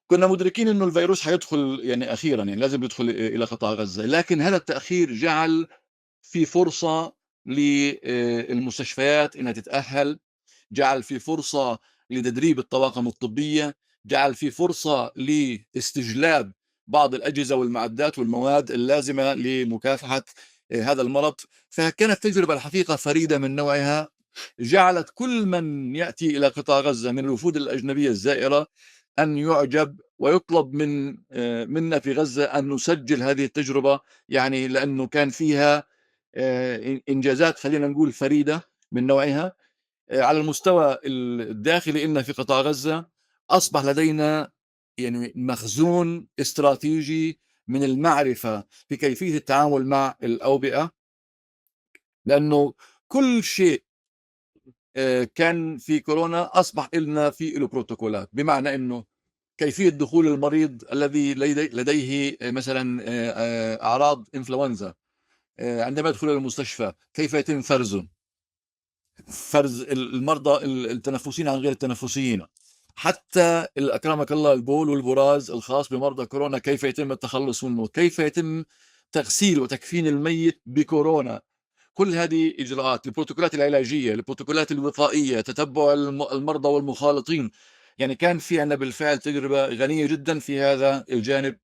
كنا مدركين إنه الفيروس حيدخل يعني أخيرا، يعني لازم يدخل إلى قطاع غزة، لكن هذا التأخير جعل في فرصة للمستشفيات إنها تتأهل، جعل في فرصة لتدريب الطواقم الطبية، جعل في فرصة لاستجلاب بعض الأجهزة والمعدات والمواد اللازمة لمكافحة هذا المرض. فكانت تجربة الحقيقة فريدة من نوعها، جعلت كل من يأتي إلى قطاع غزة من الوفود الأجنبية الزائرة أن يعجب ويطلب منا في غزة أن نسجل هذه التجربة، يعني لأنه كان فيها إنجازات خلينا نقول فريدة من نوعها. على المستوى الداخلي إلنا في قطاع غزة أصبح لدينا يعني مخزون استراتيجي من المعرفة في كيفية التعامل مع الأوبئة، لأنه كل شيء كان في كورونا أصبح لنا في له بروتوكولات، بمعنى أنه كيفية دخول المريض الذي لديه مثلا أعراض إنفلونزا عندما يدخل المستشفى كيف يتم فرزه، فرز المرضى التنفسيين عن غير التنفسيين، حتى أكرمك الله البول والبراز الخاص بمرضى كورونا كيف يتم التخلص منه، كيف يتم تغسيل وتكفين الميت بكورونا. كل هذه إجراءات، البروتوكولات العلاجية، البروتوكولات الوقائية، تتبع المرضى والمخالطين، يعني كان في عندنا بالفعل تجربة غنية جدا في هذا الجانب.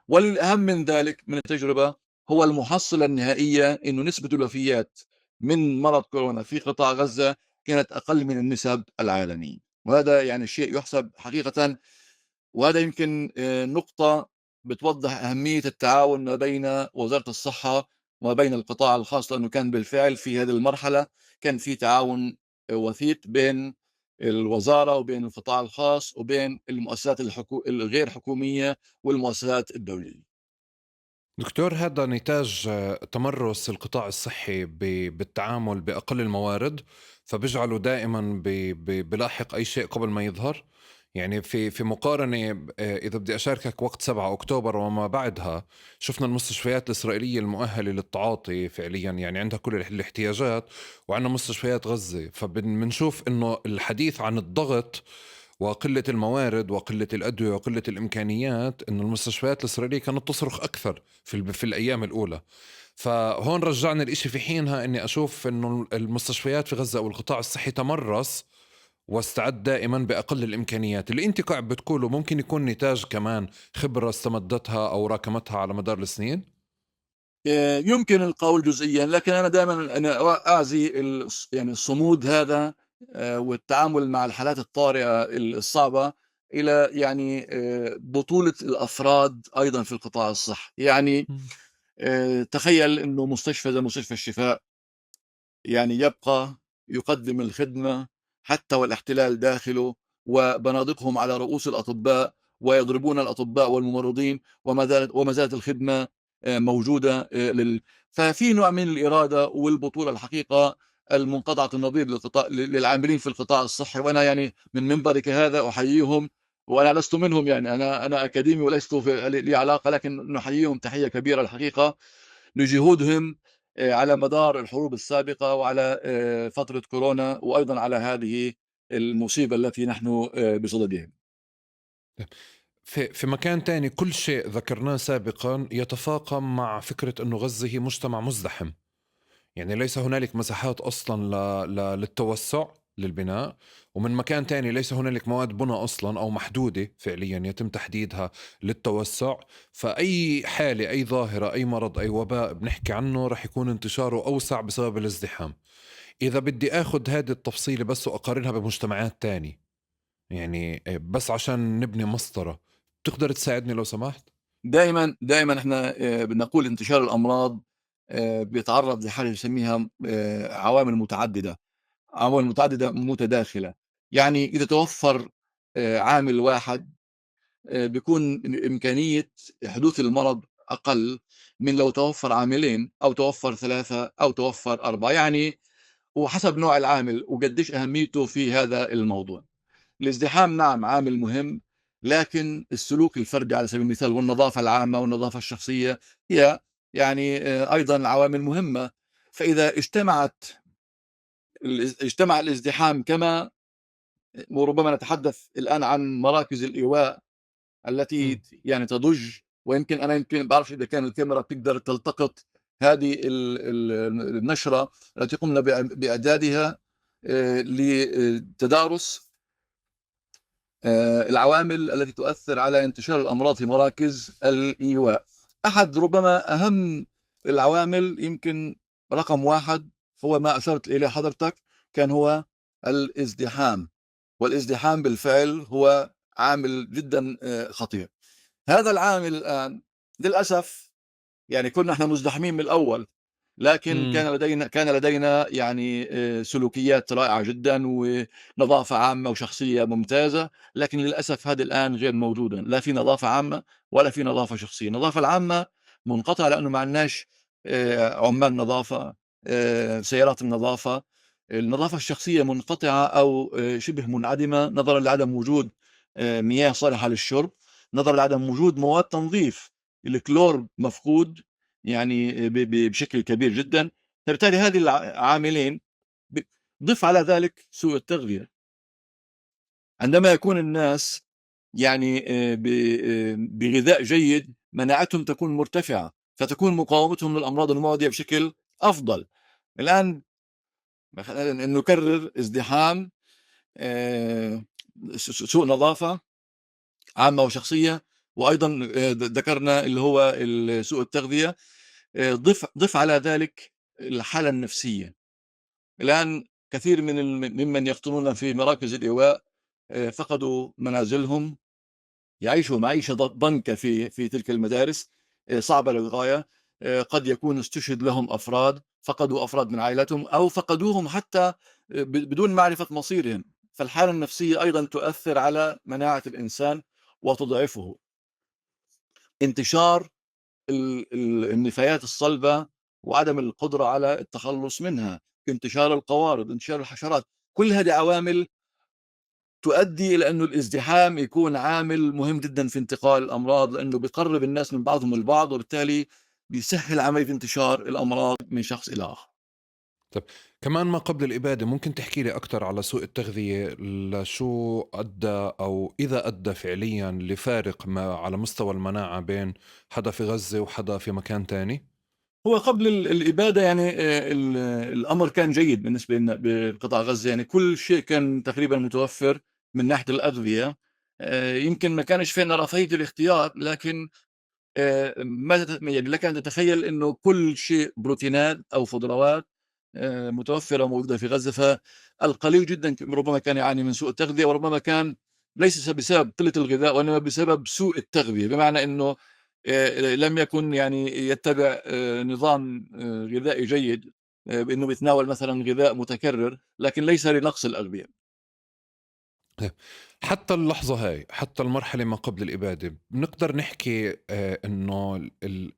والأهم من ذلك من التجربة هو المحصلة النهائية، إنه نسبة الوفيات من مرض كورونا في قطاع غزة كانت أقل من النسب العالمية، وهذا يعني شيء يحسب حقيقة. وهذا يمكن نقطة بتوضح أهمية التعاون ما بين وزارة الصحة وما بين القطاع الخاص، لأنه كان بالفعل في هذه المرحلة كان في تعاون وثيق بين الوزارة وبين القطاع الخاص وبين المؤسسات الغير حكومية والمؤسسات الدولية. دكتور، هذا نتاج تمرس القطاع الصحي بالتعامل بأقل الموارد، فبيجعله دائما بلاحق أي شيء قبل ما يظهر. يعني في مقارنة، إذا بدي أشاركك وقت 7 أكتوبر وما بعدها، شفنا المستشفيات الإسرائيلية المؤهلة للتعاطي فعليا، يعني عندها كل الاحتياجات، وعندنا مستشفيات غزة. فبنشوف إنه الحديث عن الضغط وقلة الموارد وقلة الأدوية وقلة الإمكانيات، إنه المستشفيات الإسرائيلية كانت تصرخ أكثر في الأيام الأولى. فهون رجعنا الإشي في حينها إني أشوف إنه المستشفيات في غزة أو القطاع الصحي تمرس واستعد دائما بأقل الإمكانيات. اللي أنت قاعد بتقوله ممكن يكون نتاج كمان خبرة استمدتها أو راكمتها على مدار السنين؟ يمكن القول جزئيا، لكن أنا دائما أعزي يعني الصمود هذا والتعامل مع الحالات الطارئة الصعبة إلى يعني بطولة الأفراد أيضا في القطاع الصحي. يعني تخيل أنه مستشفى زي مستشفى الشفاء يعني يبقى يقدم الخدمة حتى والاحتلال داخله وبنادقهم على رؤوس الأطباء ويضربون الأطباء والممرضين، وما زالت الخدمة موجودة، ففي نوع من الإرادة والبطولة الحقيقة المنقطعة النظير للعاملين في القطاع الصحي. وأنا يعني من منبرك هذا أحييهم، وأنا لست منهم، يعني أنا أكاديمي ولست لي علاقة، لكن نحييهم تحية كبيرة الحقيقة لجهودهم على مدار الحروب السابقة وعلى فترة كورونا، وأيضا على هذه المصيبة التي نحن بصددها. في مكان تاني كل شيء ذكرناه سابقا يتفاقم مع فكرة أنه غزة هي مجتمع مزدحم، يعني ليس هنالك مساحات أصلا للتوسع للبناء، ومن مكان تاني ليس هنالك مواد بناء أصلا أو محدودة فعليا يتم تحديدها للتوسع. فأي حالة، أي ظاهرة، أي مرض، أي وباء بنحكي عنه رح يكون انتشاره أوسع بسبب الازدحام. إذا بدي أخذ هذه التفصيلة بس وأقارنها بمجتمعات تاني، يعني بس عشان نبني مسطرة، تقدر تساعدني لو سمحت؟ دايما احنا بنقول انتشار الأمراض بيتعرض لحاجة نسميها عوامل متعددة، عوامل متعددة متداخلة. يعني إذا توفر عامل واحد بيكون إمكانية حدوث المرض أقل من لو توفر عاملين أو توفر 3 أو توفر 4، يعني وحسب نوع العامل وقديش أهميته في هذا الموضوع. الازدحام نعم عامل مهم، لكن السلوك الفردي على سبيل المثال والنظافة العامة والنظافة الشخصية هي أيضا عوامل مهمة. فإذا اجتمع الازدحام، كما وربما نتحدث الآن عن مراكز الإيواء التي تضج، ويمكن أنا بعرف إذا كان الكاميرا بتقدر تلتقط هذه النشرة التي قمنا بإعدادها لتدارس العوامل التي تؤثر على انتشار الأمراض في مراكز الإيواء. أحد ربما أهم العوامل، يمكن رقم 1، هو ما أشرت إليه حضرتك، كان هو الازدحام. والازدحام بالفعل هو عامل جدا خطير. هذا العامل الآن للأسف كنا احنا مزدحمين من الأول، لكن كان لدينا سلوكيات رائعة جدا ونظافة عامة وشخصية ممتازة، لكن للأسف هذا الآن غير موجودة، لا في نظافة عامة ولا في نظافة شخصية. النظافة العامة منقطعة لأنه ما عندناش عمال نظافة، سيارات النظافة. النظافة الشخصية منقطعة أو شبه منعدمة نظرا لعدم وجود مياه صالحة للشرب، نظرا لعدم وجود مواد تنظيف، الكلور مفقود بشكل كبير جدا. فبالتالي هذه العاملين، ضف على ذلك سوء التغذية. عندما يكون الناس بغذاء جيد، مناعتهم تكون مرتفعة، فتكون مقاومتهم للأمراض المعدية بشكل أفضل. الآن مثلاً نكرر ازدحام، سوء نظافة عامة وشخصية، وأيضاً، ذكرنا اللي هو سوء التغذية. ضف على ذلك الحالة النفسية. الآن كثير ممن يقطنون في مراكز الإيواء، فقدوا منازلهم، يعيشوا معيشة ضنكة في تلك المدارس، صعبة للغاية. قد يكون استشهد لهم أفراد، فقدوا أفراد من عائلتهم أو فقدوهم حتى، بدون معرفة مصيرهم. فالحالة النفسية أيضا تؤثر على مناعة الإنسان وتضعفه. انتشار النفايات الصلبة وعدم القدرة على التخلص منها، انتشار القوارض، انتشار الحشرات، كل هذه عوامل تؤدي إلى أنه الازدحام يكون عامل مهم جدا في انتقال الأمراض، لأنه بيقرب الناس من بعضهم البعض، وبالتالي بيسهل عملية انتشار الأمراض من شخص إلى آخر. طيب كمان ما قبل الإبادة، ممكن تحكي لي أكثر على سوء التغذية، لشو أدى أو إذا أدى فعليا لفارق ما على مستوى المناعة بين حدا في غزة وحدا في مكان تاني؟ هو قبل الإبادة يعني الأمر كان جيد بالنسبة لنا بقطاع غزة، يعني كل شيء كان تقريبا متوفر من ناحية الأغذية. يمكن ما كانش فينا رفاهية الاختيار، لكن ما يعني لك أن تتخيل إنه كل شيء بروتينات أو خضروات متوفرة وموجودة في غزة. فالقليل جدا ربما كان يعاني من سوء التغذية، وربما كان ليس بسبب قلة الغذاء وإنما بسبب سوء التغذية، بمعنى إنه لم يكن يعني يتبع نظام غذائي جيد، بأنه بيتناول مثلا غذاء متكرر، لكن ليس لنقص الأغذية. حتى اللحظة هاي، حتى المرحلة ما قبل الإبادة، بنقدر نحكي إنه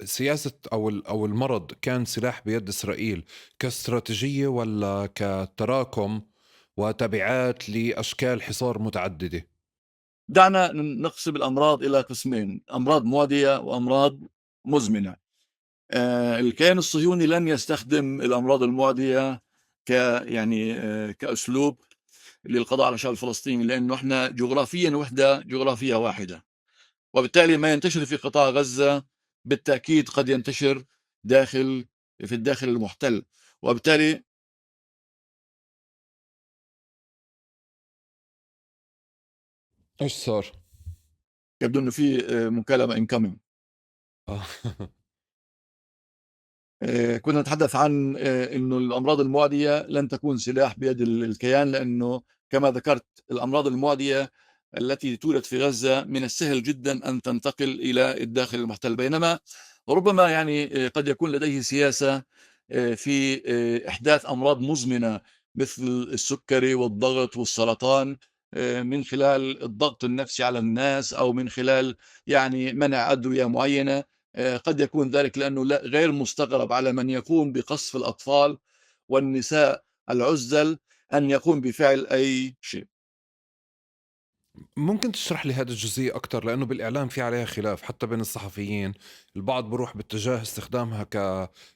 السياسة أو المرض كان سلاح بيد إسرائيل كاستراتيجية ولا كتراكم وتبعات لأشكال حصار متعددة؟ دعنا نقسم الأمراض إلى قسمين، أمراض معدية وأمراض مزمنة. الكيان الصهيوني لن يستخدم الأمراض المعدية كأسلوب للقضاء على الشعب الفلسطيني، لأنه إحنا جغرافيا وحدة جغرافية واحدة، وبالتالي ما ينتشر في قطاع غزة بالتأكيد قد ينتشر في الداخل المحتل، وبالتالي إيش صار؟ يبدو إنه في مكالمة incoming. كنا نتحدث عن إنه الأمراض المعدية لن تكون سلاح بيد الكيان، لأنه كما ذكرت الأمراض المعدية التي تولد في غزة من السهل جدا أن تنتقل إلى الداخل المحتل، بينما ربما يعني قد يكون لديه سياسة في إحداث أمراض مزمنة مثل السكري والضغط والسرطان من خلال الضغط النفسي على الناس، أو من خلال يعني منع أدوية معينة. قد يكون ذلك لأنه غير مستغرب على من يقوم بقصف الأطفال والنساء العزل أن يقوم بفعل أي شيء. ممكن تشرح لي هذا الجزئية أكثر، لأنه بالإعلام في عليها خلاف حتى بين الصحفيين، البعض بروح باتجاه استخدامها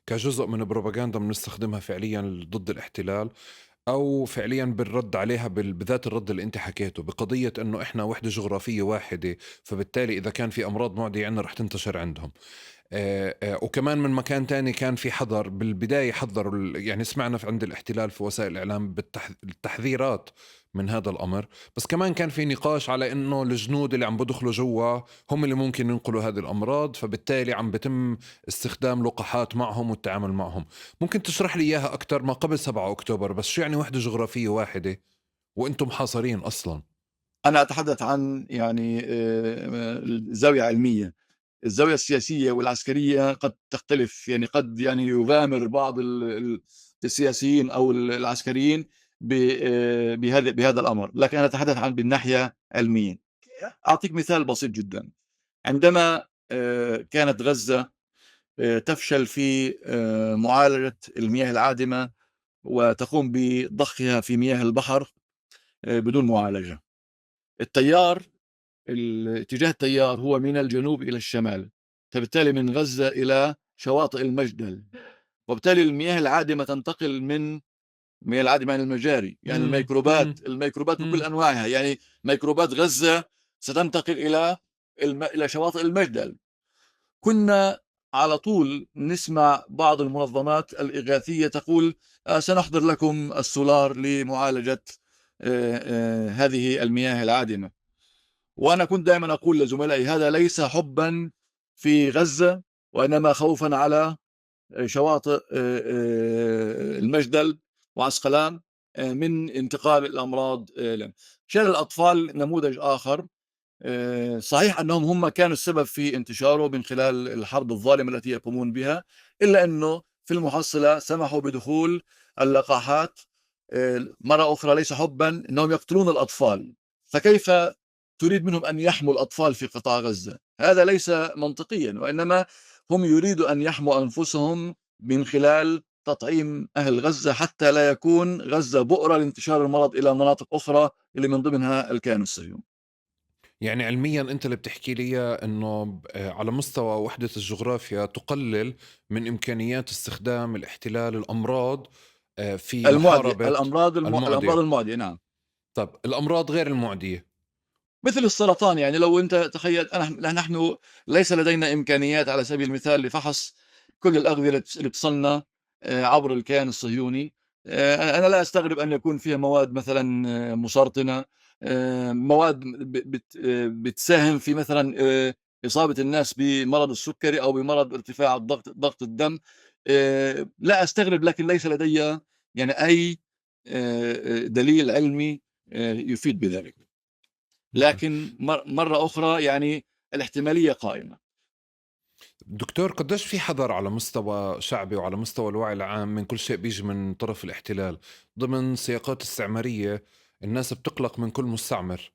كجزء من البروباغندا بنستخدمها فعليا ضد الاحتلال، أو فعليا بالرد عليها بذات الرد اللي أنت حكيته بقضية أنه إحنا وحدة جغرافية واحدة، فبالتالي إذا كان في أمراض معدية عندنا رح تنتشر عندهم. وكمان من مكان تاني كان في حذر بالبداية، حذروا يعني سمعنا في عند الاحتلال في وسائل الإعلام بالتحذيرات من هذا الأمر، بس كمان كان في نقاش على إنه الجنود اللي عم بدخلوا جوا هم اللي ممكن ينقلوا هذه الأمراض، فبالتالي عم بتم استخدام لقاحات معهم والتعامل معهم. ممكن تشرح لي إياها أكتر ما قبل 7 أكتوبر، بس شو يعني وحدة جغرافية واحدة وإنتم محاصرين أصلا؟ أنا أتحدث عن يعني زاوية علمية. الزاوية السياسية والعسكرية قد تختلف، يعني قد يعني يغامر بعض السياسيين أو العسكريين بهذا الأمر، لكن أنا أتحدث عن بالناحية علمية. أعطيك مثال بسيط جدا. عندما كانت غزة تفشل في معالجة المياه العادمة وتقوم بضخها في مياه البحر بدون معالجة، التيار، اتجاه التيار هو من الجنوب إلى الشمال، فبالتالي من غزة إلى شواطئ المجدل، وبالتالي المياه العادمة تنتقل من المياه العادمة عن المجاري، يعني الميكروبات بكل أنواعها، يعني ميكروبات غزة ستنتقل إلى شواطئ المجدل. كنا على طول نسمع بعض المنظمات الإغاثية تقول سنحضر لكم السولار لمعالجة هذه المياه العادمة. وأنا كنت دائما أقول لزملائي هذا ليس حبا في غزة، وإنما خوفا على شواطئ المجدل وعسقلان من انتقال الأمراض لهم. شلل الأطفال نموذج آخر. صحيح أنهم هم كانوا السبب في انتشاره من خلال الحرب الظالمة التي يقومون بها، إلا أنه في المحصلة سمحوا بدخول اللقاحات مرة أخرى، ليس حبا أنهم يقتلون الأطفال، فكيف تريد منهم أن يحموا الأطفال في قطاع غزة؟ هذا ليس منطقيا، وإنما هم يريدوا أن يحموا أنفسهم من خلال تطعيم أهل غزة حتى لا يكون غزة بؤرة لانتشار المرض إلى مناطق أخرى اللي من ضمنها الكيان الصهيوني. يعني علميا أنت اللي بتحكي لي أنه على مستوى وحدة الجغرافيا تقلل من إمكانيات استخدام الاحتلال الأمراض في محاربة الأمراض المعدية. نعم. طب الأمراض غير المعدية مثل السرطان، يعني لو أنت تخيل، نحن ليس لدينا إمكانيات على سبيل المثال لفحص كل الأغذية اللي تصلنا عبر الكيان الصهيوني. أنا لا أستغرب أن يكون فيها مواد مثلا مسرطنة، مواد بتساهم في مثلا إصابة الناس بمرض السكري أو بمرض ارتفاع ضغط الدم. لا أستغرب، لكن ليس لدي يعني أي دليل علمي يفيد بذلك. لكن مرة أخرى يعني الاحتمالية قائمة. دكتور، قديش في حذر على مستوى شعبي وعلى مستوى الوعي العام من كل شيء بيجي من طرف الاحتلال؟ ضمن سياقات استعمارية الناس بتقلق من كل مستعمر،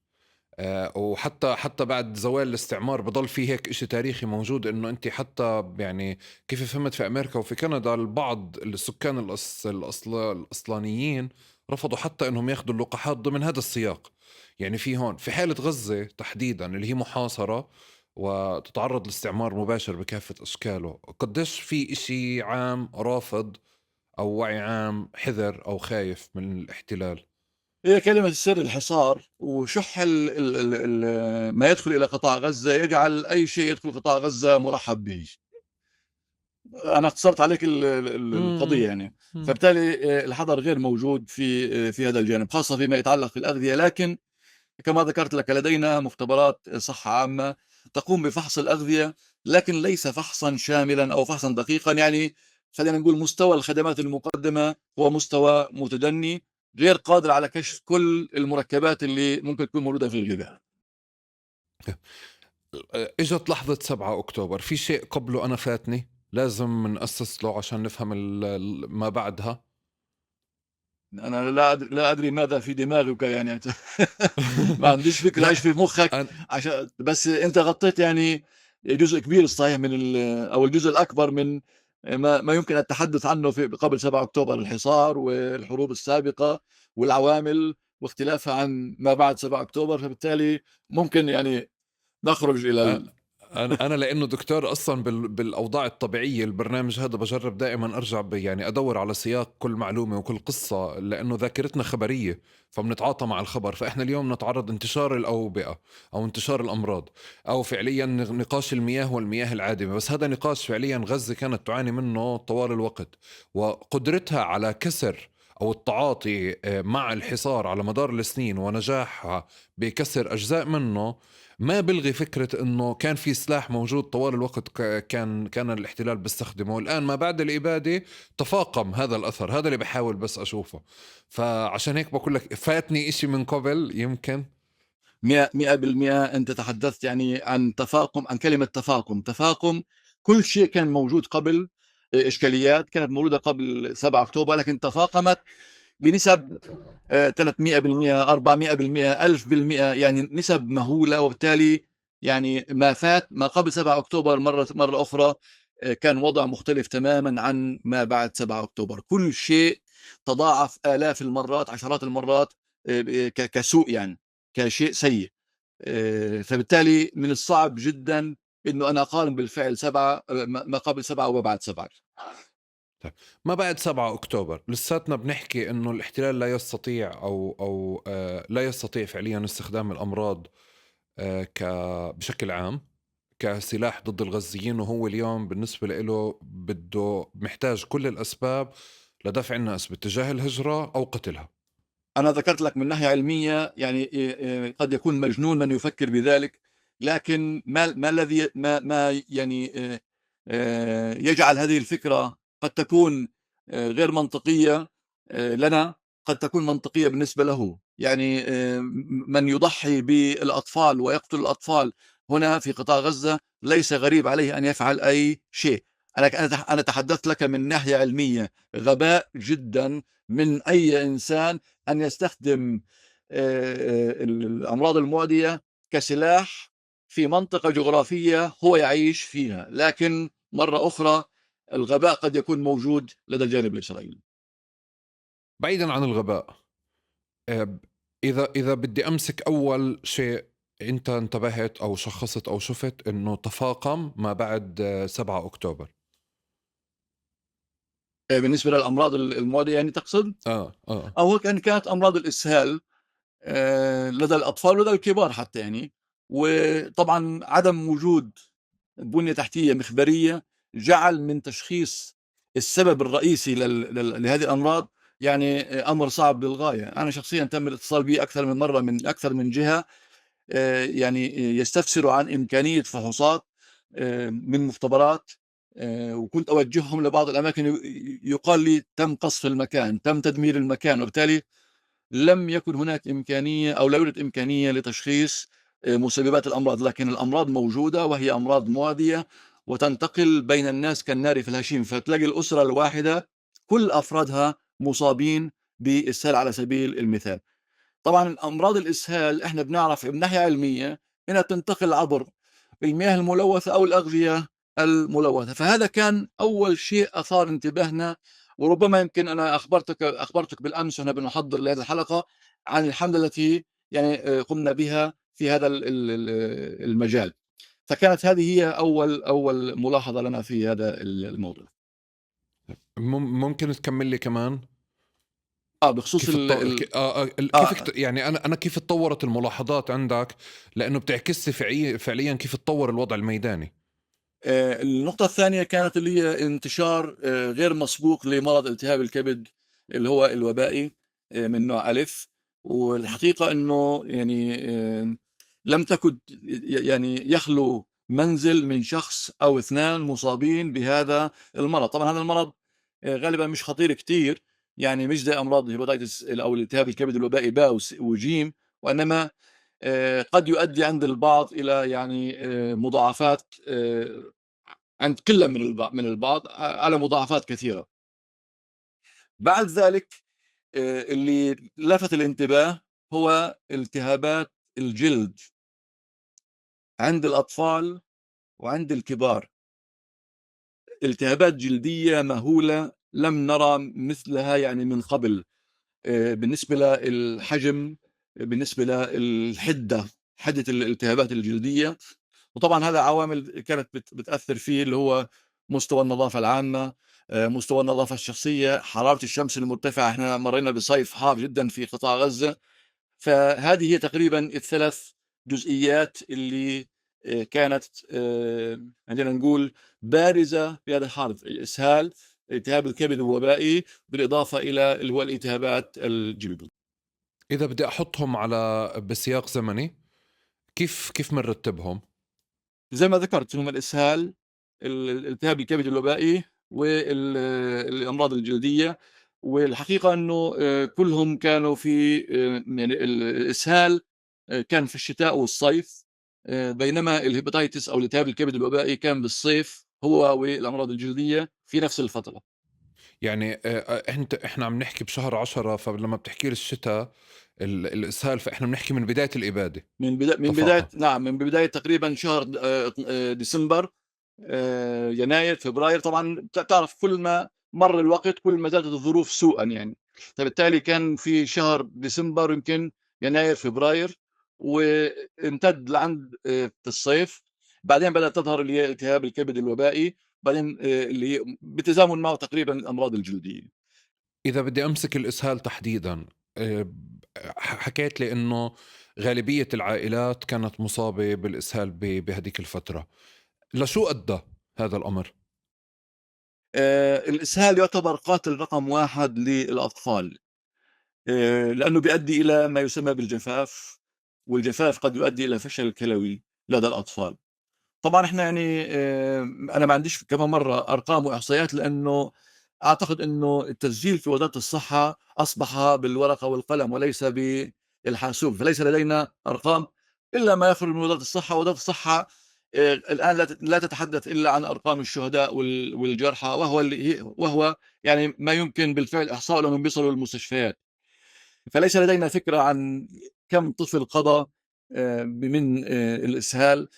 وحتى بعد زوال الاستعمار بضل في هيك إشي تاريخي موجود، إنه أنت حتى يعني كيف فهمت في أمريكا وفي كندا البعض السكان الأصلانيين رفضوا حتى إنهم ياخذوا اللقاحات ضمن هذا السياق. يعني في هون في حالة غزة تحديدا اللي هي محاصرة وتتعرض لاستعمار مباشر بكافة أشكاله، قديش في إشي عام رافض أو وعي عام حذر أو خايف من الاحتلال؟ هي كلمة السر الحصار وشح ال ال ال ما يدخل إلى قطاع غزة يجعل أي شيء يدخل قطاع غزة مرحب به. أنا اختصرت عليك القضية يعني. فبالتالي الحذر غير موجود في هذا الجانب، خاصة فيما يتعلق بالأغذية. لكن كما ذكرت لك لدينا مختبرات صحة عامة تقوم بفحص الأغذية، لكن ليس فحصا شاملا أو فحصا دقيقا. يعني خلينا نقول مستوى الخدمات المقدمة هو مستوى متدني غير قادر على كشف كل المركبات اللي ممكن تكون موجودة في الغذاء. اجت لحظة 7 أكتوبر، في شيء قبله أنا فاتني لازم نأسس له عشان نفهم ما بعدها؟ أنا لا أدري ماذا في دماغك يعني ما عنديش فكرة إيش في مخك، عشان بس أنت غطيت يعني جزء كبير الصحيح من أو الجزء الأكبر من ما يمكن التحدث عنه في قبل 7 أكتوبر، الحصار والحروب السابقة والعوامل واختلافها عن ما بعد 7 أكتوبر. فبالتالي ممكن يعني نخرج إلى أنا لأنه دكتور أصلا بالأوضاع الطبيعية البرنامج هذا بجرب دائما أرجع يعني أدور على سياق كل معلومة وكل قصة، لأنه ذاكرتنا خبرية فبنتعاطى مع الخبر. فإحنا اليوم نتعرض انتشار الأوبئة أو انتشار الأمراض أو فعليا نقاش المياه والمياه العادمة، بس هذا نقاش فعليا غزة كانت تعاني منه طوال الوقت، وقدرتها على كسر أو التعاطي مع الحصار على مدار السنين ونجاحها بكسر أجزاء منه ما بلغي فكرة إنه كان في سلاح موجود طوال الوقت كان الاحتلال بيستخدمه. الآن ما بعد الإبادة تفاقم هذا الأثر، هذا اللي بحاول بس أشوفه. فعشان هيك بقول لك فاتني إشي من قبل يمكن 100%. أنت تحدثت يعني عن تفاقم، عن كلمة تفاقم. تفاقم كل شيء كان موجود قبل، إشكاليات كانت موجودة قبل 7 أكتوبر لكن تفاقمت بنسب 300%، 400%، 1000%، يعني نسب مهولة. وبالتالي يعني ما فات ما قبل 7 أكتوبر مرة أخرى كان وضع مختلف تماما عن ما بعد 7 أكتوبر. كل شيء تضاعف آلاف المرات، عشرات المرات كسوء، يعني كشيء سيء. فبالتالي من الصعب جدا إنه أنا أقارن بالفعل ما قبل 7 وما بعد 7. طيب ما بعد 7 أكتوبر لساتنا بنحكي إنه الاحتلال لا يستطيع أو لا يستطيع فعليا استخدام الأمراض بشكل عام كسلاح ضد الغزيين، وهو اليوم بالنسبة له بده محتاج كل الأسباب لدفع الناس باتجاه الهجرة أو قتلها. أنا ذكرت لك من ناحية علمية يعني قد يكون مجنون من يفكر بذلك، لكن ما الذي ما يعني يجعل هذه الفكرة قد تكون غير منطقية لنا، قد تكون منطقية بالنسبة له. يعني من يضحي بالأطفال ويقتل الأطفال هنا في قطاع غزة ليس غريب عليه أن يفعل أي شيء. أنا تحدثت لك من ناحية علمية، غباء جدا من أي إنسان أن يستخدم الأمراض المعدية كسلاح في منطقة جغرافية هو يعيش فيها. لكن مرة أخرى الغباء قد يكون موجود لدى الجانب الإسرائيلي. بعيدا عن الغباء، إذا بدي أمسك أول شيء أنت انتبهت أو شخصت أو شفت أنه تفاقم ما بعد 7 أكتوبر بالنسبة للأمراض المعدية يعني تقصد؟ أو كانت أمراض الإسهال لدى الأطفال ولدى الكبار حتى يعني. وطبعا عدم وجود بنية تحتية مخبرية جعل من تشخيص السبب الرئيسي لهذه الأمراض يعني أمر صعب للغاية. أنا شخصيا تم الاتصال بي أكثر من مرة من أكثر من جهة، يعني يستفسروا عن إمكانية فحوصات من مختبرات، وكنت أوجههم لبعض الأماكن، يقال لي تم قصف المكان، تم تدمير المكان، وبالتالي لم يكن هناك إمكانية أو لا يوجد إمكانية لتشخيص مسببات الأمراض. لكن الأمراض موجودة وهي أمراض معدية وتنتقل بين الناس كالنار في الهشيم، فتلاقي الأسرة الواحدة كل أفرادها مصابين بالإسهال على سبيل المثال. طبعا أمراض الإسهال إحنا بنعرف من ناحية علمية إنها تنتقل عبر المياه الملوثة أو الأغذية الملوثة، فهذا كان أول شيء أثار انتباهنا. وربما يمكن أنا أخبرتك بالأمس وإحنا بنحضر لهذه الحلقة عن الحملة التي يعني قمنا بها في هذا المجال، فكانت هذه هي أول ملاحظة لنا في هذا الموضوع. ممكن تكمل لي كمان؟ بخصوص كيف كيف يعني أنا كيف تطورت الملاحظات عندك، لأنه بتعكس فعليا كيف تطور الوضع الميداني. النقطة الثانية كانت اللي هي انتشار غير مسبوق لمرض التهاب الكبد اللي هو الوبائي من نوع ألف. والحقيقة أنه يعني لم تكن يعني يخلو منزل من شخص أو اثنان مصابين بهذا المرض. طبعا هذا المرض غالبا مش خطير كتير، يعني مش زي أمراض ال hepatitis أو الالتهاب الكبد الوبائي باء وجيم، وإنما قد يؤدي عند البعض إلى يعني مضاعفات عند قلة من البعض على مضاعفات كثيرة. بعد ذلك اللي لفت الانتباه هو التهابات الجلد عند الأطفال وعند الكبار، التهابات جلدية مهولة لم نرى مثلها يعني من قبل، بالنسبة للحجم، بالنسبة للحدة، حدة الالتهابات الجلدية. وطبعا هذا عوامل كانت بتأثر فيه، اللي هو مستوى النظافة العامة، مستوى النظافة الشخصية، حرارة الشمس المرتفعة. احنا مرينا بصيف حار جدا في قطاع غزة. فهذه هي تقريبا الثلاث جزئيات اللي كانت عندنا نقول بارزة في هذا الحرب: الإسهال، التهاب الكبد الوبائي، بالإضافة إلى اللي هو الالتهابات الجلدية. إذا بدي أحطهم على بسياق زمني كيف بنرتبهم؟ زي ما ذكرت، هم الإسهال، الالتهاب الكبد الوبائي، والأمراض الجلدية. والحقيقة أنه كلهم كانوا في يعني الإسهال كان في الشتاء والصيف، بينما ال hepatitis أو الالتهاب الكبد الوبائي كان بالصيف هو والأمراض الجلدية في نفس الفترة. يعني احنا عم نحكي بشهر 10، فلما بتحكي لي الشتاء الإسهال فإحنا بنحكي من بداية الإبادة، من بداية، نعم، من بداية تقريبا شهر ديسمبر، يناير، فبراير. طبعا تعرف كل ما مر الوقت كل ما زادت الظروف سوءا يعني، فبالتالي كان في شهر ديسمبر يمكن يناير فبراير، وامتد لعند في الصيف. بعدين بدأت تظهر اللي هي التهاب الكبد الوبائي، بعدين اللي بتزامن معه تقريبا الأمراض الجلدية. إذا بدي أمسك الإسهال تحديدا، حكيت لي إنه غالبية العائلات كانت مصابة بالإسهال بهذيك الفترة. لشو أدى هذا الأمر؟ الإسهال يعتبر قاتل رقم 1 للأطفال، لأنه بيؤدي إلى ما يسمى بالجفاف، والجفاف قد يؤدي إلى فشل كلوي لدى الأطفال. طبعا احنا يعني أنا ما عنديش كمان مرة أرقام وإحصائيات، لأنه أعتقد أنه التسجيل في وزارة الصحة أصبح بالورقة والقلم وليس بالحاسوب، فليس لدينا أرقام إلا ما يخرج من وزارة الصحة. وزارة الصحة الآن لا تتحدث إلا عن أرقام الشهداء والجرحى، وهو يعني ما يمكن بالفعل إحصاء لهم بيصلوا للمستشفيات. فليس لدينا فكرة عن كم طفل قضى من الإسهال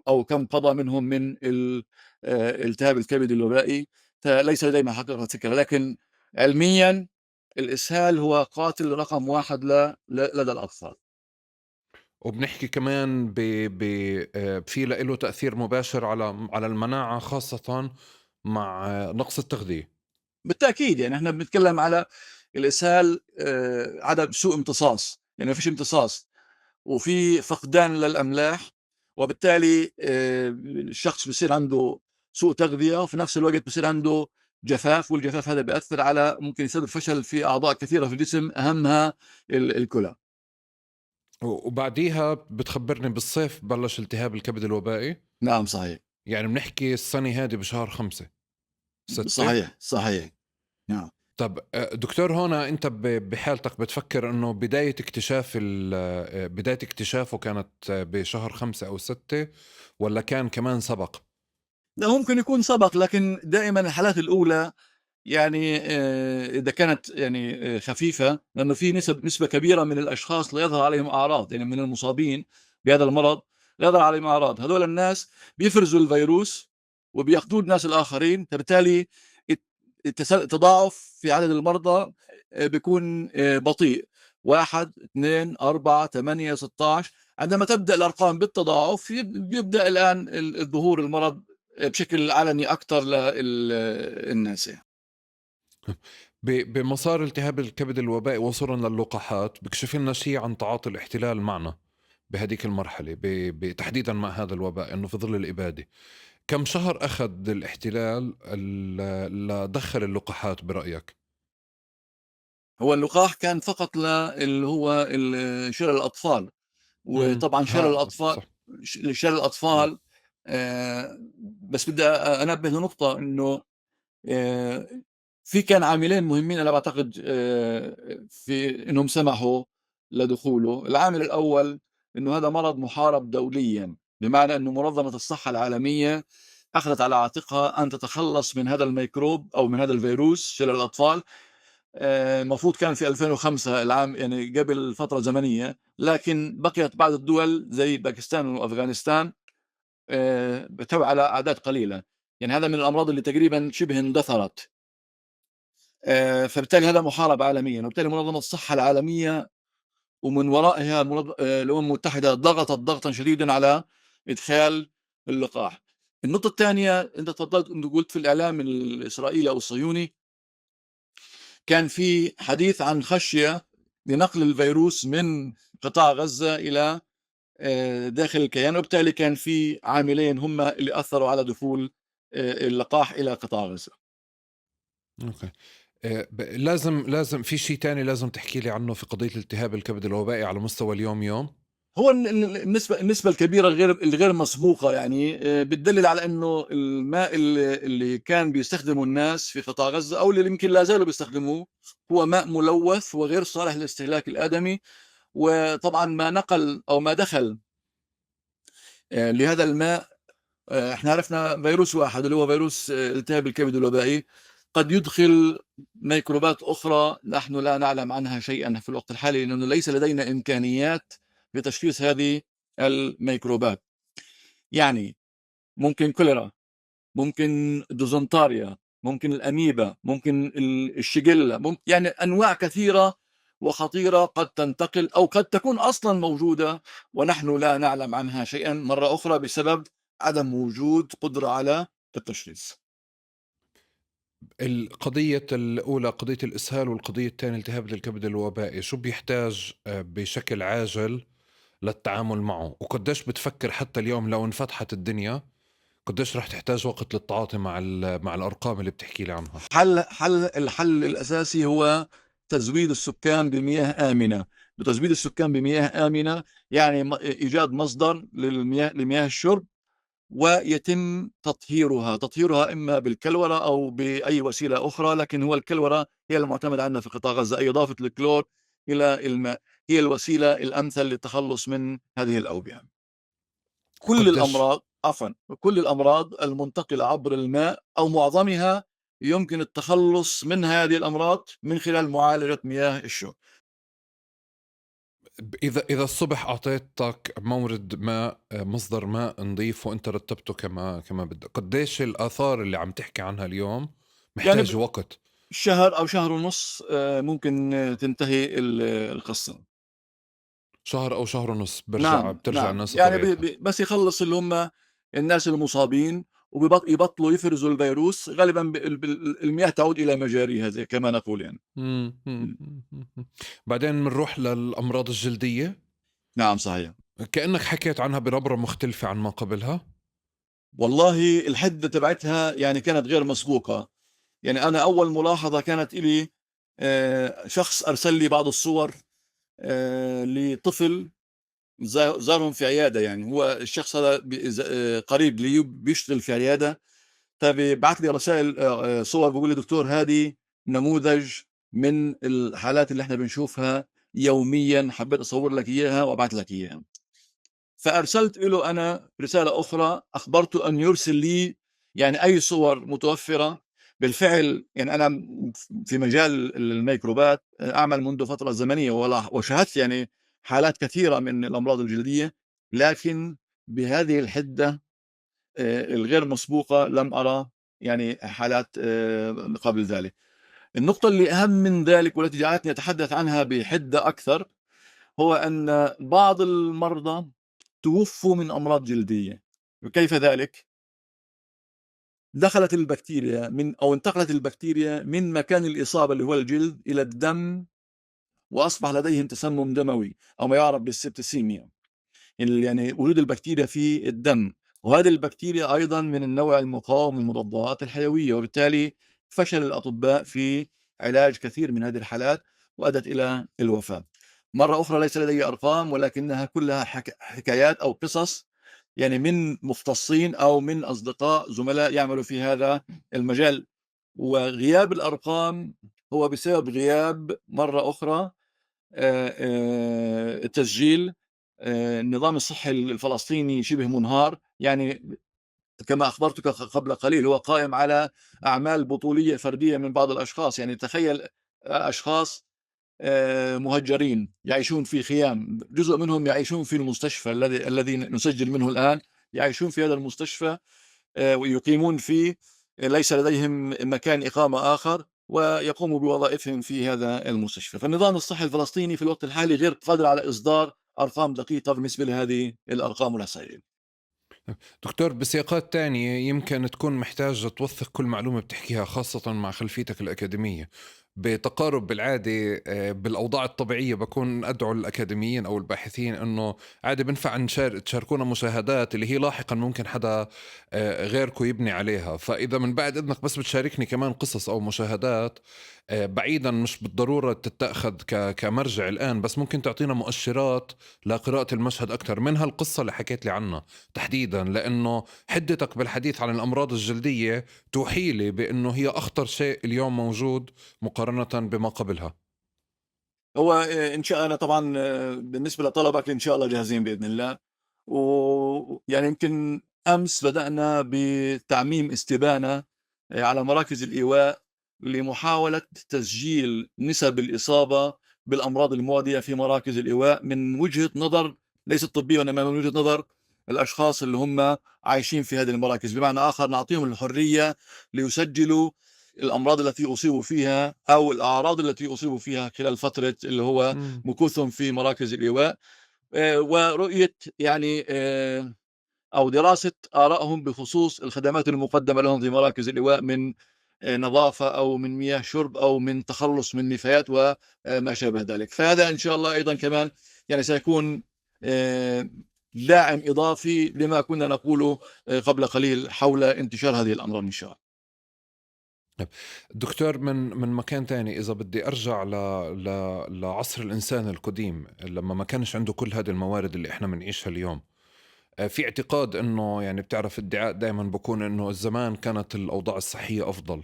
أو كم قضى منهم من التهاب الكبد الوبائي، فليس لدينا حقيقة فكرة، لكن علميا الإسهال هو قاتل رقم 1 لدى الأطفال. وبنحكي كمان في له تأثير مباشر على المناعة، خاصة مع نقص التغذية. بالتأكيد، يعني احنا بنتكلم على الإسهال، عدم سوء امتصاص، يعني ما فيش امتصاص وفي فقدان للأملاح، وبالتالي الشخص بصير عنده سوء تغذية، وفي نفس الوقت بصير عنده جفاف، والجفاف هذا بيأثر على، ممكن يسبب فشل في أعضاء كثيرة في الجسم، أهمها الكلى. وبعديها بتخبرني بالصيف بلش التهاب الكبد الوبائي؟ نعم صحيح. يعني بنحكي السنة هذه بشهر 5 6. صحيح صحيح نعم. طب دكتور، هنا أنت بحالتك بتفكر إنه بداية اكتشافه كانت بشهر 5 أو 6، ولا كان كمان سبق؟ لا، ممكن يكون سبق، لكن دائما الحالات الأولى يعني إذا كانت يعني خفيفة، لأنه في نسبة كبيرة من الأشخاص لا يظهر عليهم أعراض، يعني من المصابين بهذا المرض لا يظهر عليهم أعراض. هذول الناس بيفرزوا الفيروس وبياخذوه الناس الآخرين، فبالتالي التضاعف في عدد المرضى بيكون بطيء، 1 2 4 8 16. عندما تبدأ الأرقام بالتضاعف بيبدأ الآن الظهور المرض بشكل علني أكثر للناس. بمسار التهاب الكبد الوبائي وصولا للقاحات، بكشف لنا شيء عن تعاطي الاحتلال معنا بهديك المرحلة، تحديدا مع هذا الوباء، إنه في ظل الإبادة كم شهر أخذ الاحتلال لدخل اللقاحات برأيك؟ هو اللقاح كان فقط اللي هو شلل الأطفال، وطبعا شلل الأطفال، شلل الأطفال. بس بدي أنبه لنقطة، إنه في كان عاملين مهمين أنا بعتقد في إنهم سمحوا لدخوله. العامل الأول إنه هذا مرض محارب دوليا، بمعنى أنه منظمة الصحة العالمية أخذت على عاتقها أن تتخلص من هذا الميكروب أو من هذا الفيروس شلل الأطفال. المفروض كان في 2005 العام، يعني قبل فترة زمنية، لكن بقيت بعض الدول زي باكستان وأفغانستان بتوع على أعداد قليلة. يعني هذا من الأمراض اللي تقريبا شبه اندثرت، فبالتالي هذا محارب عالميا، وبالتالي منظمة الصحة العالمية ومن ورائها الأمم المتحدة ضغطت ضغطا شديدا على إدخال اللقاح. النقطة الثانية، أنت تفضلت أنت قلت في الإعلام الإسرائيلي أو الصهيوني كان في حديث عن خشية لنقل الفيروس من قطاع غزة إلى داخل الكيان، وبالتالي كان في عاملين هم اللي أثروا على دخول اللقاح إلى قطاع غزة. okay. لازم في شيء تاني لازم تحكي لي عنه في قضية التهاب الكبد الوبائي على مستوى اليوم يوم؟ هو النسبة الكبيرة الغير مسبوقة، يعني بتدلل على إنه الماء اللي كان بيستخدمه الناس في قطاع غزة أو اللي يمكن لا زالوا بيستخدموه هو ماء ملوث وغير صالح للاستهلاك الآدمي. وطبعا ما نقل أو ما دخل لهذا الماء، احنا عرفنا فيروس واحد اللي هو فيروس التهاب الكبد الوبائي، قد يدخل ميكروبات أخرى نحن لا نعلم عنها شيئا في الوقت الحالي، لأنه ليس لدينا إمكانيات لتشخيص هذه الميكروبات. يعني ممكن كوليرا، ممكن دوزنتاريا، ممكن الأميبا، ممكن الشيجيلا، ممكن يعني أنواع كثيرة وخطيرة قد تنتقل أو قد تكون أصلا موجودة ونحن لا نعلم عنها شيئا مرة أخرى بسبب عدم وجود قدرة على التشخيص. القضية الأولى قضية الإسهال، والقضية الثانية التهاب الكبد الوبائي، شو بيحتاج بشكل عاجل للتعامل معه؟ وقديش بتفكر حتى اليوم لو انفتحت الدنيا قديش رح تحتاج وقت للتعاطي مع الأرقام اللي بتحكي لي عنها؟ الحل الأساسي هو تزويد السكان بمياه آمنة. بتزويد السكان بمياه آمنة يعني إيجاد مصدر لمياه الشرب ويتم تطهيرها إما بالكلورة أو بأي وسيلة أخرى، لكن هو الكلورة هي المعتمدة عندنا في قطاع غزة، أي إضافة الكلور إلى الماء هي الوسيلة الأمثل للتخلص من هذه الأوبئة. كل الأمراض، عفوا، كل الأمراض المنتقلة عبر الماء أو معظمها يمكن التخلص من هذه الأمراض من خلال معالجة مياه الشرب. إذا الصبح أعطيتك مورد ماء، مصدر ماء نظيف، وأنت رتبته كما بدك، قديش الآثار اللي عم تحكي عنها اليوم محتاج يعني وقت؟ شهر أو شهر ونص ممكن تنتهي القصة. شهر أو شهر ونص بترجع الناس طبيعتها. بس يخلص اللي هم الناس المصابين ويبطلوا يفرزوا الفيروس، غالبا المياه تعود إلى مجاريها زي كما نقول. بعدين بنروح للأمراض الجلدية. نعم صحيح. كأنك حكيت عنها بنبرة مختلفة عن ما قبلها. والله الحدة تبعتها كانت غير مسبوقة. أنا أول ملاحظة كانت إلي، شخص أرسل لي بعض الصور لطفل زارهم في عيادة، هو الشخص هذا قريب لي بيشتغل في عيادة، فبيبعث لي رسائل، صور، بيقول لي دكتور هذه نموذج من الحالات اللي احنا بنشوفها يوميا، حبيت أصور لك إياها وأبعث لك إياها. فأرسلت له أنا رسالة أخرى، أخبرته أن يرسل لي أي صور متوفرة. بالفعل أنا في مجال الميكروبات أعمل منذ فترة زمنية، وشاهدت حالات كثيرة من الأمراض الجلدية، لكن بهذه الحدة الغير مسبوقة لم أرى حالات قبل ذلك. النقطة اللي أهم من ذلك والتي جعلتني أتحدث عنها بحدة أكثر هو أن بعض المرضى توفوا من أمراض جلدية. وكيف ذلك؟ دخلت البكتيريا من أو انتقلت البكتيريا من مكان الإصابة اللي هو الجلد إلى الدم، وأصبح لديهم تسمم دموي أو ما يعرف بالسبتسيميا، يعني وجود البكتيريا في الدم، وهذه البكتيريا أيضا من النوع المقاوم للمضادات الحيوية، وبالتالي فشل الأطباء في علاج كثير من هذه الحالات وأدت إلى الوفاة. مرة أخرى ليس لدي أرقام، ولكنها كلها حكايات أو قصص من مختصين أو من أصدقاء زملاء يعملوا في هذا المجال. وغياب الأرقام هو بسبب غياب مرة أخرى التسجيل. النظام الصحي الفلسطيني شبه منهار، كما أخبرتك قبل قليل هو قائم على أعمال بطولية فردية من بعض الأشخاص. تخيل أشخاص مهجرين يعيشون في خيام، جزء منهم يعيشون في المستشفى الذي نسجل منه الآن، يعيشون في هذا المستشفى ويقيمون فيه، ليس لديهم مكان إقامة آخر، ويقوموا بوظائفهم في هذا المستشفى. فالنظام الصحي الفلسطيني في الوقت الحالي غير قادر على إصدار أرقام دقيقة بالنسبة لهذه الأرقام والإحصائيات. دكتور، بسياقات تانية يمكن تكون محتاج توثق كل معلومة بتحكيها، خاصة مع خلفيتك الأكاديمية. بتقارب بالعادة بالأوضاع الطبيعية بكون أدعو الأكاديميين أو الباحثين أنه عادي بنفع تشاركونا مشاهدات اللي هي لاحقا ممكن حدا غيركو يبني عليها. فإذا من بعد إذنك بس بتشاركني كمان قصص أو مشاهدات بعيدا مش بالضرورة تتأخذ كمرجع الآن، بس ممكن تعطينا مؤشرات لقراءة المشهد أكثر من هالقصة اللي حكيت لي عنها تحديدا، لأنه حدتك بالحديث عن الأمراض الجلدية توحي لي بأنه هي أخطر شيء اليوم موجود مقارنة بما قبلها. هو إن شاء الله طبعا، بالنسبة لطلبك إن شاء الله جاهزين بإذن الله. يمكن أمس بدأنا بتعميم استبانة على مراكز الإيواء لمحاولة تسجيل نسب الإصابة بالأمراض المعدية في مراكز الإيواء من وجهة نظر ليست طبية، وإنما من وجهة نظر الأشخاص اللي هم عايشين في هذه المراكز. بمعنى آخر نعطيهم الحرية ليسجلوا الأمراض التي أصيبوا فيها أو الأعراض التي أصيبوا فيها خلال فترة اللي هو مكوثهم في مراكز الإيواء، ورؤية أو دراسة آرائهم بخصوص الخدمات المقدمة لهم في مراكز الإيواء من نظافة أو من مياه شرب أو من تخلص من نفايات وما شابه ذلك. فهذا إن شاء الله أيضا كمان سيكون داعم إضافي لما كنا نقوله قبل قليل حول انتشار هذه الأمراض إن شاء الله. طيب دكتور، من مكان تاني إذا بدي أرجع لعصر الإنسان القديم لما ما كانش عنده كل هذه الموارد اللي إحنا بنعيشها اليوم، في اعتقاد إنه بتعرف ادعاء دايما بكون إنه الزمان كانت الأوضاع الصحية أفضل.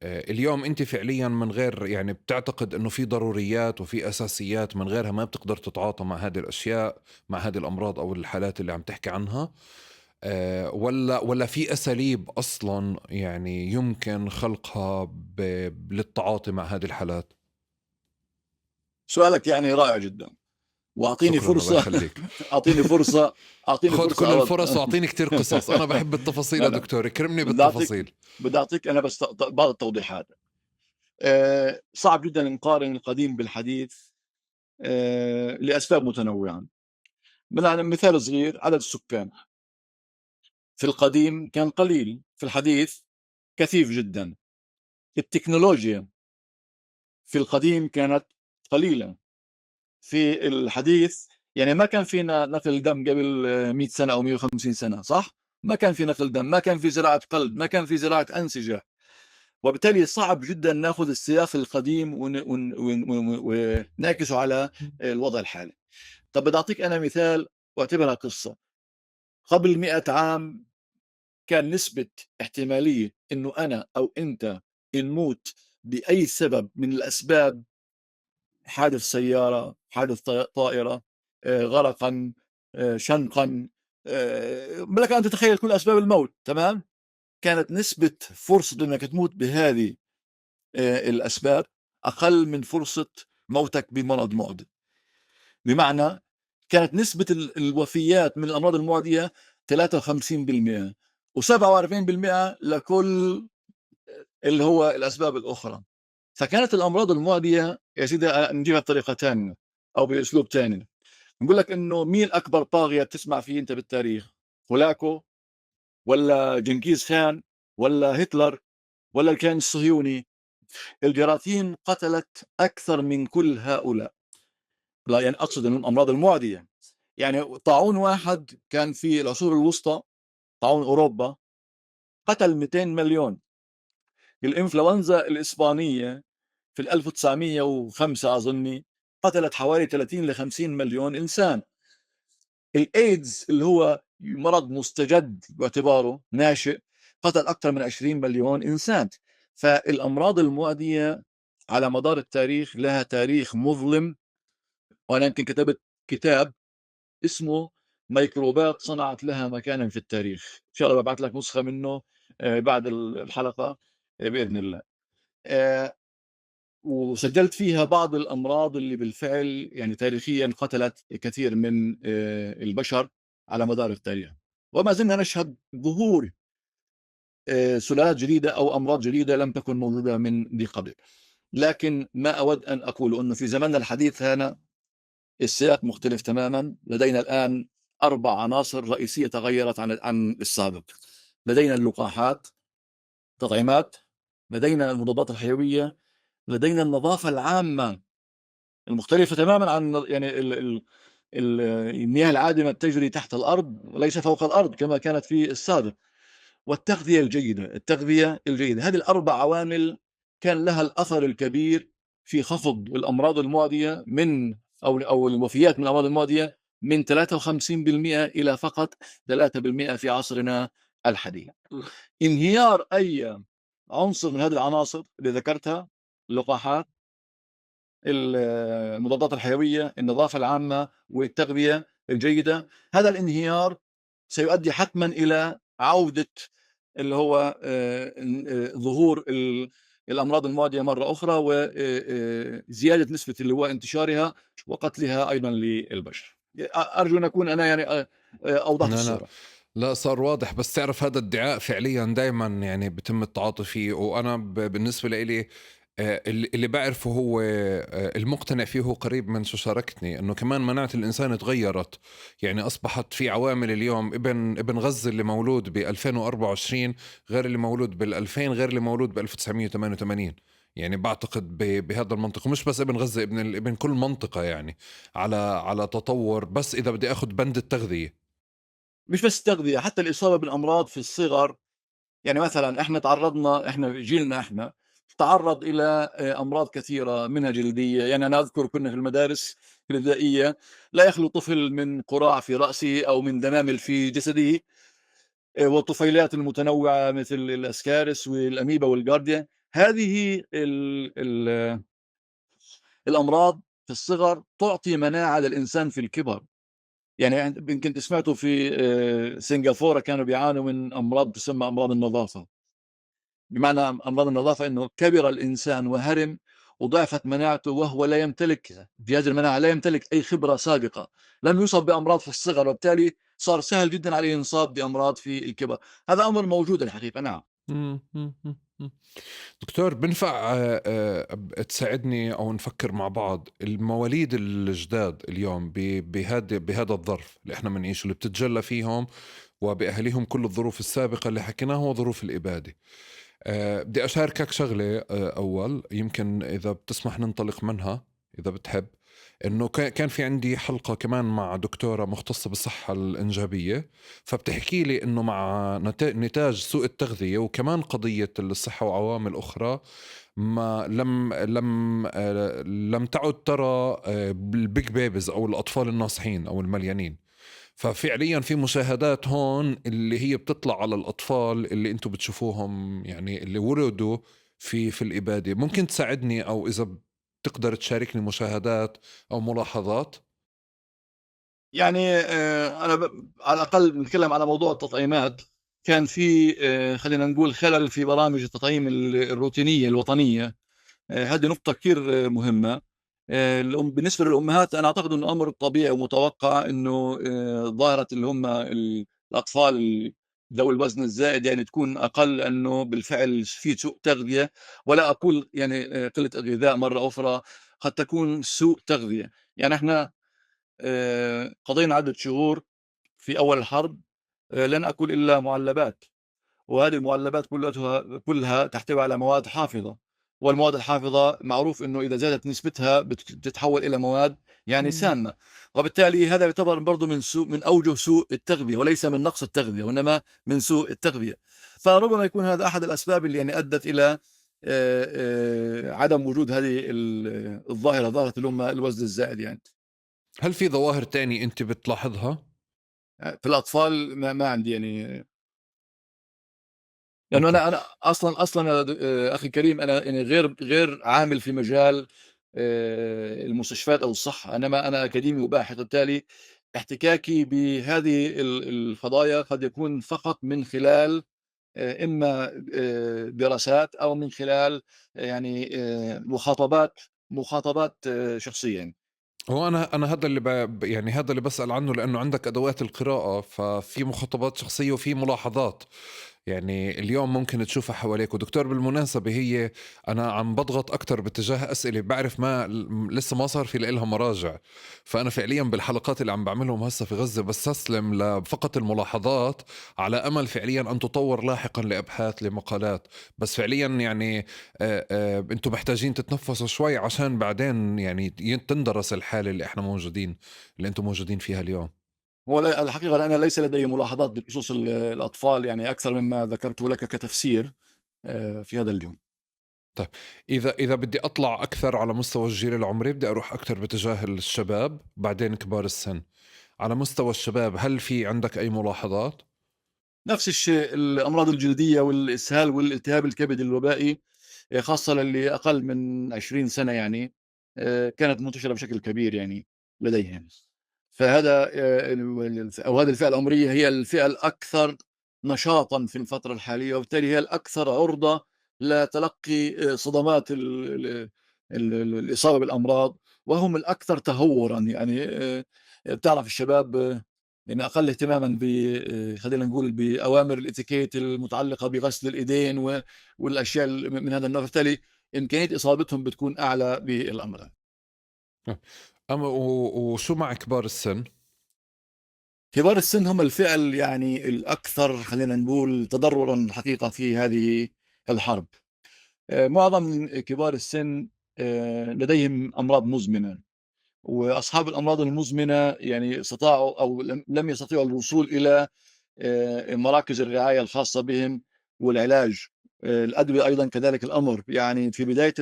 اليوم أنت فعليا من غير بتعتقد إنه في ضروريات وفي أساسيات من غيرها ما بتقدر تتعاطى مع هذه الأشياء، مع هذه الأمراض أو الحالات اللي عم تحكي عنها، ولا في أساليب أصلا يمكن خلقها للتعاطي مع هذه الحالات؟ سؤالك يعني رائع جدا، واعطيني فرصة. اعطيني فرصة، اعطيني خذ كل الفرص واعطيني كثير قصص، انا بحب التفاصيل يا دكتور، اكرمني بالتفاصيل. بدي اعطيك انا بس بعض التوضيحات. صعب جدا نقارن القديم بالحديث لاسباب متنوعة. مثال صغير، عدد السكان في القديم كان قليل، في الحديث كثيف جدا. التكنولوجيا في القديم كانت قليلة، في الحديث يعني ما كان فينا نقل دم قبل 100 سنة أو 150 سنة، صح؟ ما كان في نقل دم، ما كان في زراعة قلب، ما كان في زراعة أنسجة، وبالتالي صعب جدا ناخذ السياق القديم ونعكسه على الوضع الحالي. طب بدي أعطيك أنا مثال واعتبرها قصة. قبل 100 عام كان نسبة احتمالية إنه أنا أو أنت نموت بأي سبب من الأسباب، حادث سيارة، حادث طائرة، غرقا، شنقا، لك أن تتخيل كل أسباب الموت، تمام؟ كانت نسبة فرصة أنك تموت بهذه الأسباب أقل من فرصة موتك بمرض معدي. بمعنى كانت نسبة الوفيات من الأمراض المعدية 53% و47% لكل اللي هو الأسباب الأخرى. فكانت الأمراض المعدية يا سيدي نجيبها بطريقة ثانية أو بأسلوب ثاني. نقول لك إنه مين أكبر طاغية بتسمع فيه أنت بالتاريخ؟ هولاكو ولا جنكيز خان ولا هتلر ولا الكيان الصهيوني؟ الجراثيم قتلت أكثر من كل هؤلاء. لا يعني أقصد إنه الأمراض المعدية، يعني طاعون واحد كان في العصور الوسطى، طاعون أوروبا، قتل 200 مليون. الإنفلونزا الإسبانية في 1905 أظني قتلت حوالي 30 ل 50 مليون إنسان. الإيدز اللي هو مرض مستجد باعتباره ناشئ قتل أكثر من 20 مليون إنسان. فالأمراض المعدية على مدار التاريخ لها تاريخ مظلم، وأنا يمكن كتبت كتاب اسمه ميكروبات صنعت لها مكانا في التاريخ، إن شاء الله ببعث لك نسخة منه بعد الحلقة بإذن الله. وسجلت فيها بعض الأمراض اللي بالفعل يعني تاريخيا قتلت كثير من البشر على مدار التاريخ، وما زلنا نشهد ظهور سلالات جديدة أو أمراض جديدة لم تكن موجودة من ذي قبل. لكن ما أود أن أقول أنه في زمننا الحديث هنا السياق مختلف تماما. لدينا الآن 4 عناصر رئيسية تغيرت عن السابق. لدينا اللقاحات، تطعيمات، لدينا المضادات الحيوية، لدينا النظافة العامة المختلفة تماما عن يعني المياه العادمة تجري تحت الأرض وليس فوق الأرض كما كانت في السابق، والتغذية الجيدة. التغذية الجيدة، هذه ال4 عوامل كان لها الأثر الكبير في خفض الأمراض المعدية من أو الوفيات من الأمراض المعدية من 53% إلى فقط 3% في عصرنا الحديث. انهيار أي عنصر من هذه العناصر اللي ذكرتها، اللقاحات، المضادات الحيوية، النظافة العامة، والتغذية الجيدة، هذا الانهيار سيؤدي حتما إلى عودة اللي هو ظهور الأمراض المعدية مرة أخرى، وزيادة نسبة اللي هو انتشارها وقتلها أيضا للبشر. أرجو أن أكون أنا يعني أوضحت الصورة. لا صار واضح. بس تعرف هذا ادعاء فعليا دايما يعني بتم التعاطي فيه، وأنا بالنسبة لي اللي بعرفه هو المقتنع فيه هو قريب من شو شاركتني، انه كمان مناعة الانسان تغيرت، يعني اصبحت في عوامل اليوم. ابن غزة اللي مولود ب 2024 غير اللي مولود بال 2000 غير اللي مولود ب 1988، يعني بعتقد بهذا المنطق. ومش بس ابن غزة، ابن كل منطقة يعني على تطور. بس اذا بدي اخذ بند التغذية، مش بس التغذية، حتى الاصابة بالامراض في الصغر. يعني مثلا احنا تعرضنا، احنا جيلنا احنا تعرض إلى أمراض كثيرة منها جلدية. يعني أنا أذكر كنا في المدارس الابتدائية لا يخلو طفل من قراع في رأسه أو من دمامل في جسده، والطفيلات المتنوعة مثل الأسكارس والأميبا والجارديا. هذه ال ال الأمراض في الصغر تعطي مناعة للإنسان في الكبر. يعني يمكن سمعتوا في سنغافورة كانوا بيعانوا من أمراض تسمى أمراض النظافة. بمعنى أمراض النظافة أنه كبر الإنسان وهرم وضعفت مناعته، وهو لا يمتلك جهاز المناعة، لا يمتلك أي خبرة سابقة، لم يصب بأمراض في الصغر، وبالتالي صار سهل جدا عليه ينصاب بأمراض في الكبر. هذا أمر موجود الحقيقة. نعم. دكتور، بنفع تساعدني أو نفكر مع بعض المواليد الجداد اليوم بهذا الظرف اللي احنا بنعيشه، اللي بتتجلى فيهم وبأهليهم كل الظروف السابقة اللي حكيناها وظروف الإبادة. بدي أشاركك شغلة أول، يمكن إذا بتسمح ننطلق منها إذا بتحب. إنه كان في عندي حلقة كمان مع دكتورة مختصة بالصحة الإنجابية، فبتحكي لي إنه مع نتاج سوء التغذية وكمان قضية الصحة وعوامل أخرى، ما لم لم لم تعد ترى ال big babies أو الأطفال الناصحين أو المليانين. ففعليا في مشاهدات هون اللي هي بتطلع على الأطفال اللي أنتم بتشوفوهم، يعني اللي ولدوا في الإبادة. ممكن تساعدني أو إذا تقدر تشاركني مشاهدات أو ملاحظات؟ يعني أنا على الأقل بنتكلم على موضوع التطعيمات. كان في خلينا نقول خلل في برامج التطعيم الروتينية الوطنية. هذه نقطة كثير مهمة. بالنسبة للأمهات أنا أعتقد أنه أمر طبيعي ومتوقع أنه ظاهرة اللي هم الأطفال ذوي الوزن الزائد يعني تكون أقل، لأنه بالفعل في سوء تغذية، ولا أقول يعني قلة الغذاء مرة أخرى، قد تكون سوء تغذية. يعني إحنا قضينا عدة شهور في أول الحرب لن أقول إلا معلبات، وهذه المعلبات كلها تحتوي على مواد حافظة، والمواد الحافظة معروف إنه إذا زادت نسبتها بتتحول إلى مواد يعني سامة، وبالتالي هذا يعتبر برضه من أوجه سوء التغذية، وليس من نقص التغذية، وإنما من سوء التغذية. فربما يكون هذا أحد الأسباب اللي يعني أدت إلى عدم وجود هذه الظاهرة، ظاهرة اللي هم الوزن الزائد. يعني هل في ظواهر تانية أنت بتلاحظها؟ في الأطفال ما عندي يعني، لأنه أنا أصلاً أخي الكريم، أنا يعني غير عامل في مجال المستشفيات أو الصحة، أنا أكاديمي وباحث، وبالتالي احتكاكي بهذه القضايا قد يكون فقط من خلال إما دراسات أو من خلال يعني مخاطبات شخصية. يعني هو أنا هذا اللي يعني هذا اللي بسأل عنه، لأنه عندك أدوات القراءة، ففي مخاطبات شخصية وفي ملاحظات يعني اليوم ممكن تشوفها حواليك. ودكتور بالمناسبة، هي أنا عم بضغط أكتر باتجاه أسئلة بعرف ما لسه ما صار في لها مراجع، فأنا فعليا بالحلقات اللي عم بعملهم هسه في غزة بستسلم لفقط الملاحظات على أمل فعليا أن تطور لاحقا لأبحاث لمقالات. بس فعليا يعني أنتم محتاجين تتنفسوا شوي عشان بعدين يعني تندرس الحالة اللي إحنا موجودين، اللي أنتم موجودين فيها اليوم. هو الحقيقة أنا ليس لدي ملاحظات بخصوص الأطفال يعني أكثر مما ذكرته لك كتفسير في هذا اليوم. طيب إذا بدي أطلع أكثر على مستوى الجيل العمري، بدي أروح أكثر باتجاه الشباب بعدين كبار السن. على مستوى الشباب هل في عندك أي ملاحظات؟ نفس الشيء، الأمراض الجلدية والإسهال والالتهاب الكبدي الوبائي، خاصة للي أقل من 20 سنة يعني كانت منتشرة بشكل كبير يعني لديهم. فهذا أو هذه الفئة العمرية هي الفئة الأكثر نشاطا في الفترة الحالية، وبالتالي هي الأكثر عرضة لتلقي صدمات الإصابة بالأمراض، وهم الأكثر تهورا. يعني بتعرف الشباب يعني أقل اهتماما ب خلينا نقول بأوامر الإتيكيت المتعلقة بغسل الإيدين والأشياء من هذا النوع، فبالتالي إمكانية إصابتهم بتكون أعلى بالأمراض. أما وشو مع كبار السن؟ كبار السن هم الفئة يعني الأكثر خلينا نقول تضررا حقيقة في هذه الحرب. معظم كبار السن لديهم أمراض مزمنة، وأصحاب الأمراض المزمنة يعني استطاعوا أو لم يستطيعوا الوصول إلى مراكز الرعاية الخاصة بهم والعلاج. الأدوية أيضا كذلك الأمر. يعني في بداية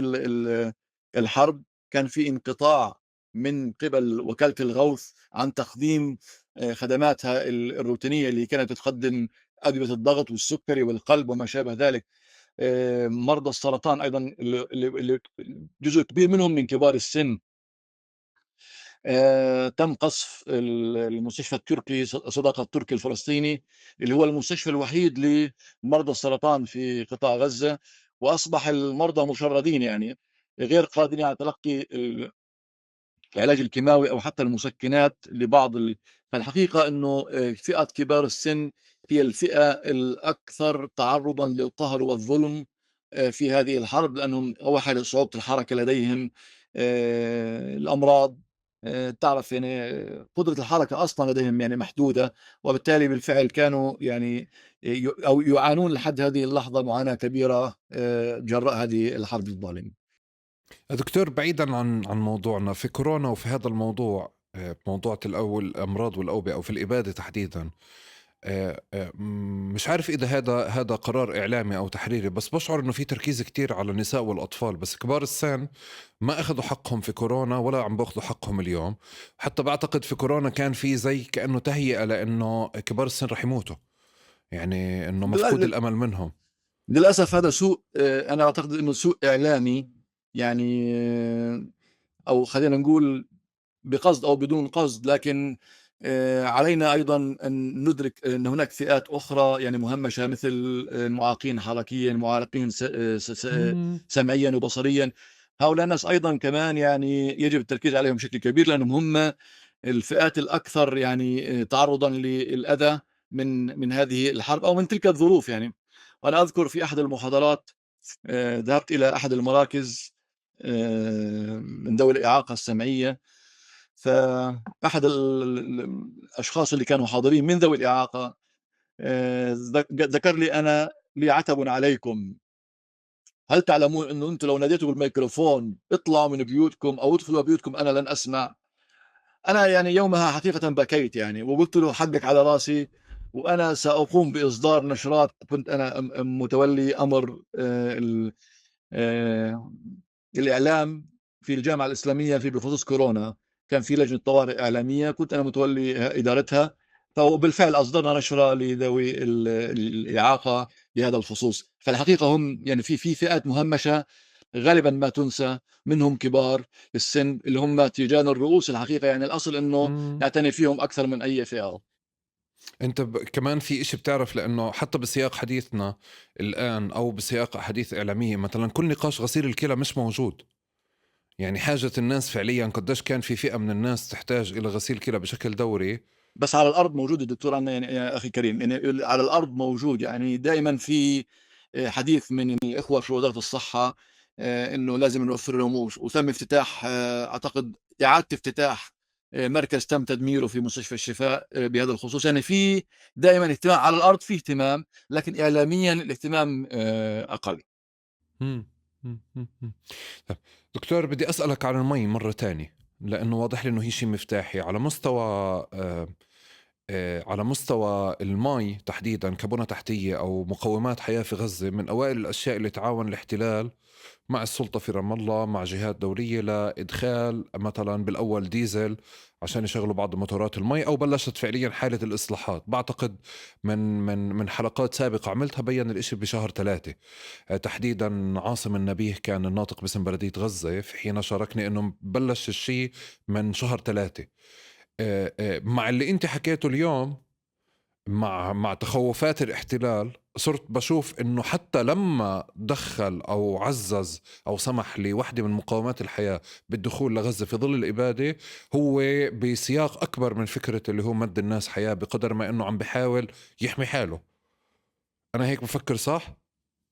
الحرب كان في انقطاع من قبل وكالة الغوث عن تقديم خدماتها الروتينية اللي كانت تقدم أدوية الضغط والسكري والقلب وما شابه ذلك. مرضى السرطان أيضا اللي جزء كبير منهم من كبار السن. تم قصف المستشفى التركي، صداقة التركي الفلسطيني، اللي هو المستشفى الوحيد لمرضى السرطان في قطاع غزة، وأصبح المرضى مشردين. يعني غير قادرين على تلقي العلاج الكيماوي أو حتى المسكنات لبعض. فالحقيقة أنه فئة كبار السن هي الفئة الأكثر تعرضا للقهر والظلم في هذه الحرب، لأنهم أول حاجة صعوبة الحركة لديهم، الأمراض، تعرف يعني قدرة الحركة أصلا لديهم يعني محدودة، وبالتالي بالفعل كانوا يعني أو يعانون لحد هذه اللحظة معاناة كبيرة جراء هذه الحرب الظالمة. دكتور، بعيدا عن موضوعنا في كورونا وفي هذا الموضوع، موضوع الأول الأمراض والأوبئة أو في الإبادة تحديدا، مش عارف إذا هذا قرار إعلامي أو تحريري، بس بشعر إنه في تركيز كتير على النساء والأطفال، بس كبار السن ما أخذوا حقهم في كورونا ولا عم بأخذوا حقهم اليوم. حتى بعتقد في كورونا كان في زي كأنه تهيئة لأنه كبار السن رح يموتوا، يعني إنه مفقود الأمل منهم. للأسف هذا سوء، أنا أعتقد إنه سوء إعلامي يعني، أو خلينا نقول بقصد أو بدون قصد، لكن علينا أيضا أن ندرك أن هناك فئات أخرى يعني مهمشة، مثل المعاقين حركيا، المعاقين سمعيا وبصريا. هؤلاء الناس أيضا كمان يعني يجب التركيز عليهم بشكل كبير، لأنهم هم الفئات الأكثر يعني تعرضا للأذى من هذه الحرب أو من تلك الظروف يعني. وأنا أذكر في أحد المحاضرات ذهبت إلى أحد المراكز من ذوي الإعاقة السمعية، فأحد الأشخاص اللي كانوا حاضرين من ذوي الإعاقة ذكر لي: أنا لي عتب عليكم، هل تعلمون أنه أنتم لو ناديتوا بالميكروفون اطلعوا من بيوتكم أو ادخلوا بيوتكم أنا لن أسمع؟ أنا يعني يومها حقيقة بكيت يعني، وقلت له حقك على راسي، وأنا سأقوم بإصدار نشرات. كنت أنا متولي أمر الإعلام في الجامعة الإسلامية في بخصوص كورونا، كان في لجنة طوارئ إعلامية كنت أنا متولي إدارتها، فبالفعل أصدرنا نشرة لذوي الإعاقة بهذا الخصوص. فالحقيقة هم يعني في فئات مهمشة غالبا ما تنسى، منهم كبار السن اللي هم تيجان الرؤوس الحقيقة، يعني الأصل أنه نعتني فيهم أكثر من أي فئة. أنت كمان في إشي بتعرف، لأنه حتى بسياق حديثنا الآن أو بسياق أحاديث إعلامية مثلا، كل نقاش غسيل الكلى مش موجود. يعني حاجة الناس فعليا قديش كان في فئة من الناس تحتاج إلى غسيل كلى بشكل دوري، بس على الأرض موجود الدكتور أنا يعني يا أخي كريم، يعني على الأرض موجود، يعني دائما في حديث من الإخوة في وزارة الصحة إنه لازم نوفر لهم، وتم افتتاح أعتقد إعادة افتتاح مركز تم تدميره في مستشفى الشفاء بهذا الخصوص. يعني في دائما اهتمام على الأرض، في اهتمام، لكن إعلاميا الاهتمام أقل. طيب دكتور، بدي أسألك عن المي مرة تانية، لأنه واضح لي أنه هي شيء مفتاحي على مستوى على مستوى المي تحديدا كبنى تحتية أو مقومات حياة في غزة. من أوائل الأشياء اللي تعاون الاحتلال مع السلطة في رام الله مع جهات دولية لإدخال مثلا بالأول ديزل عشان يشغلوا بعض موتورات المي، أو بلشت فعليا حالة الإصلاحات. بعتقد من من من حلقات سابقة عملتها بين الإشي بشهر 3 تحديدا. عاصم النبيه كان الناطق باسم بلدية غزة في حين شاركني أنه بلش الشيء من شهر 3. مع اللي انت حكيته اليوم مع تخوفات الاحتلال، صرت بشوف انه حتى لما دخل او عزز او سمح لوحدة من مقاومات الحياة بالدخول لغزة في ظل الإبادة، هو بسياق اكبر من فكرة اللي هو مد الناس حياة، بقدر ما انه عم بحاول يحمي حاله. انا هيك بفكر، صح؟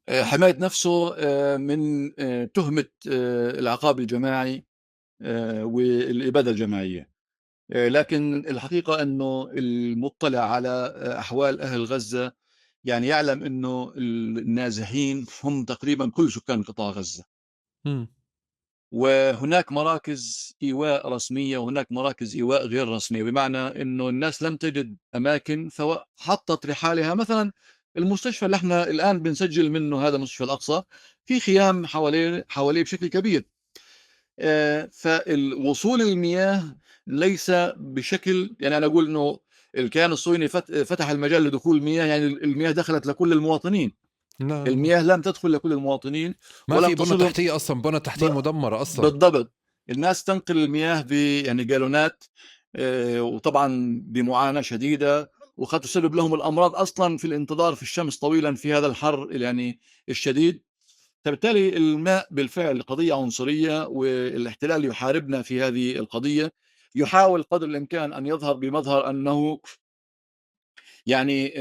حماية نفسه من تهمة العقاب الجماعي والإبادة الجماعية. لكن الحقيقة أنه المطلع على أحوال أهل غزة يعني يعلم أنه النازحين هم تقريبا كل سكان قطاع غزة. وهناك مراكز إيواء رسمية وهناك مراكز إيواء غير رسمية، بمعنى أنه الناس لم تجد أماكن فحطت رحالها. مثلا المستشفى اللي احنا الآن بنسجل منه، هذا مستشفى الأقصى، في خيام حواليه بشكل كبير. فالوصول المياه ليس بشكل، يعني أنا أقول أنه الكيان الصهيوني فتح المجال لدخول المياه، يعني المياه دخلت لكل المواطنين. لا. المياه لم تدخل لكل المواطنين، ما في بنى تحتية أصلا، بنى تحتية مدمرة أصلا. بالضبط، الناس تنقل المياه ب يعني جالونات، وطبعا بمعاناة شديدة، وقد تسبب لهم الأمراض أصلا في الانتظار في الشمس طويلا في هذا الحر يعني الشديد. فبالتالي الماء بالفعل قضية عنصرية، والاحتلال يحاربنا في هذه القضية، يحاول قدر الإمكان أن يظهر بمظهر أنه يعني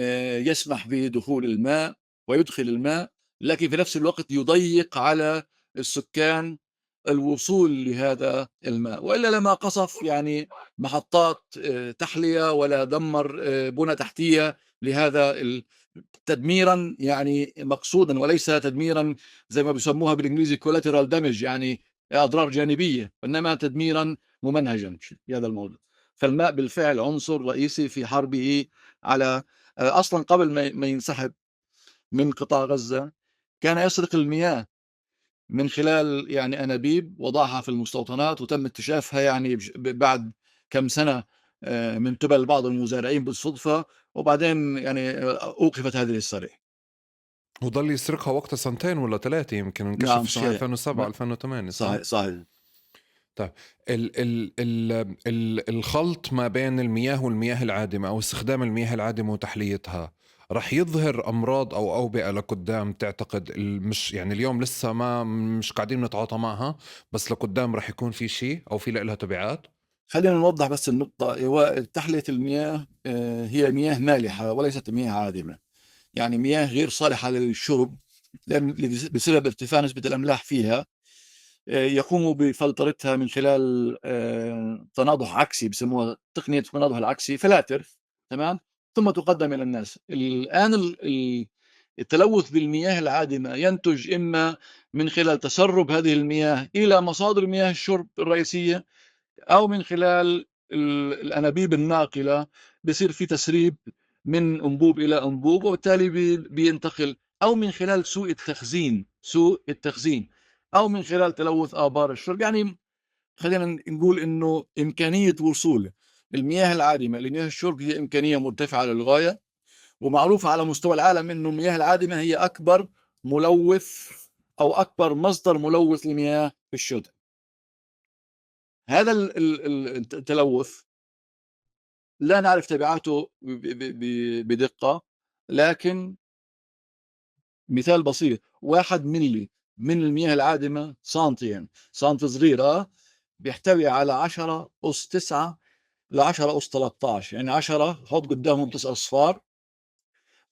يسمح بدخول الماء ويدخل الماء، لكن في نفس الوقت يضيق على السكان الوصول لهذا الماء، وإلا لما قصف يعني محطات تحلية ولا دمر بنى تحتية لهذا تدميرا يعني مقصودا، وليس تدميرا زي ما بيسموها بالإنجليزي collateral damage، يعني أضرار جانبية، وإنما تدميرا ممنهجا في هذا الموضوع. فالماء بالفعل عنصر رئيسي في حربه على أصلا قبل ما ينسحب من قطاع غزة كان يسرق المياه من خلال يعني أنابيب وضعها في المستوطنات، وتم اكتشافها يعني بعد كم سنة من قبل بعض المزارعين بالصدفة، وبعدين يعني أوقفت هذه السرقة. وضل يسرقها وقتها سنتين ولا 3 يمكن، انكشف. نعم، شيء صحيح. 2007 2008. صحيح صحيح. طيب ال ال ال ال الخلط ما بين المياه والمياه العادمة أو استخدام المياه العادمة وتحليتها رح يظهر أمراض أو أوبئة لقدام تعتقد؟ مش يعني اليوم لسه ما مش قاعدين نتعاطى معها، بس لقدام رح يكون في شيء أو في لها تبعات؟ خلينا نوضح بس النقطة. هو تحلية المياه هي مياه مالحة وليست مياه عادمة، يعني مياه غير صالحة للشرب، لأن بسبب ارتفاع نسبة الأملاح فيها يقوموا بفلترتها من خلال تناضح عكسي، بسموها تقنية التناضح العكسي، فلاتر، تمام، ثم تقدم إلى الناس. الآن التلوث بالمياه العادمة ينتج إما من خلال تسرب هذه المياه إلى مصادر مياه الشرب الرئيسية، أو من خلال الأنابيب الناقلة، بيصير في تسريب من أنبوب إلى أنبوب، وبالتالي بينتقل، أو من خلال سوء التخزين، أو من خلال تلوث آبار الشرب. يعني خلينا نقول إنه إمكانية وصول المياه العادمة لمياه الشرب هي إمكانية مرتفعة للغاية، ومعروفة على مستوى العالم إنه المياه العادمة هي أكبر ملوث أو أكبر مصدر ملوث لمياه الشرب. هذا التلوث لا نعرف تبعاته بدقة، لكن مثال بسيط، 1 ملي من المياه العادمة سنتين، سنتي صغيرة، بيحتوي على 10 أس 9 ل 10 أس 13، يعني 10 حط قدامهم 9 أصفار،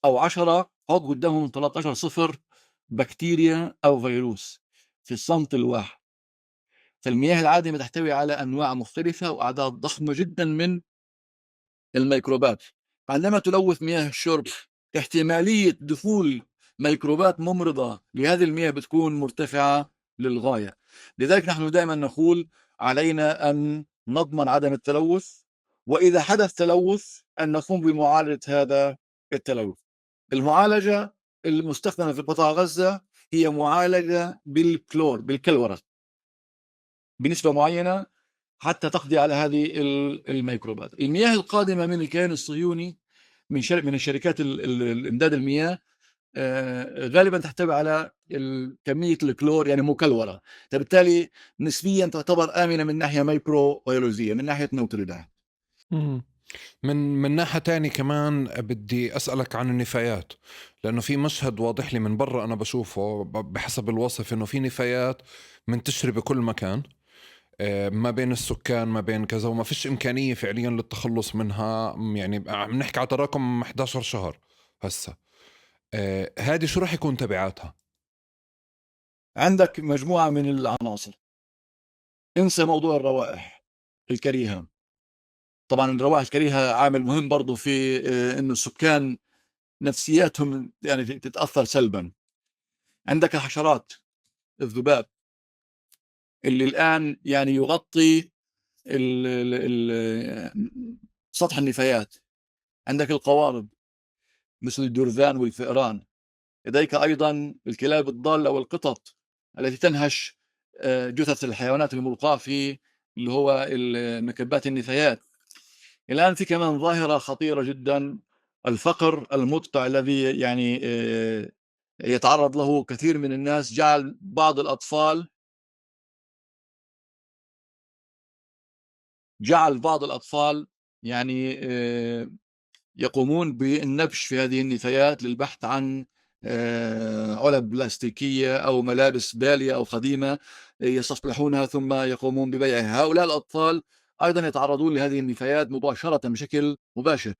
أو 10 حط قدامهم 13 صفر بكتيريا أو فيروس في السنتي الواحد. فالمياه العادمة تحتوي على أنواع مختلفة وأعداد ضخمة جدا من الميكروبات. عندما تلوث مياه الشرب احتمالية دخول ميكروبات ممرضة لهذه المياه بتكون مرتفعة للغاية. لذلك نحن دائما نقول علينا أن نضمن عدم التلوث، وإذا حدث تلوث أن نقوم بمعالجة هذا التلوث. المعالجة المستخدمة في قطاع غزة هي معالجة بالكلور، بالكلورة بنسبة معينة حتى تقضي على هذه الميكروبات. المياه القادمة من الكيان الصهيوني من الشركات الإمداد المياه غالبا تحتوي على كمية الكلور، يعني مكلورة، فبالتالي نسبيا تعتبر آمنة من ناحية ميكروبيولوجية، من ناحية نوتريدات. من ناحية تاني كمان بدي أسألك عن النفايات، لأنه في مشهد واضح لي من برا أنا بشوفه بحسب الوصف إنه في نفايات منتشرة بكل مكان، ما بين السكان ما بين كذا، وما فيش إمكانية فعليا للتخلص منها. يعني عم نحكي على تراكم 11 شهر هسا، هذه شو راح يكون تبعاتها؟ عندك مجموعة من العناصر. انسى موضوع الروائح الكريهة، طبعا الروائح الكريهة عامل مهم برضو في إنه السكان نفسياتهم يعني تتأثر سلبا. عندك الحشرات، الذباب اللي الآن يعني يغطي سطح النفايات. عندك القوارض مثل الجرذان والفئران. لديك أيضا الكلاب الضالة والقطط التي تنهش جثث الحيوانات الملقاة في اللي هو مكبات النفايات. الآن في كمان ظاهرة خطيرة جدا، الفقر المدقع الذي يعني يتعرض له كثير من الناس، جعل بعض الأطفال يعني يقومون بالنبش في هذه النفايات للبحث عن علب بلاستيكية أو ملابس بالية أو قديمة يستصلحونها ثم يقومون ببيعها. هؤلاء الأطفال أيضا يتعرضون لهذه النفايات مباشرة بشكل مباشر.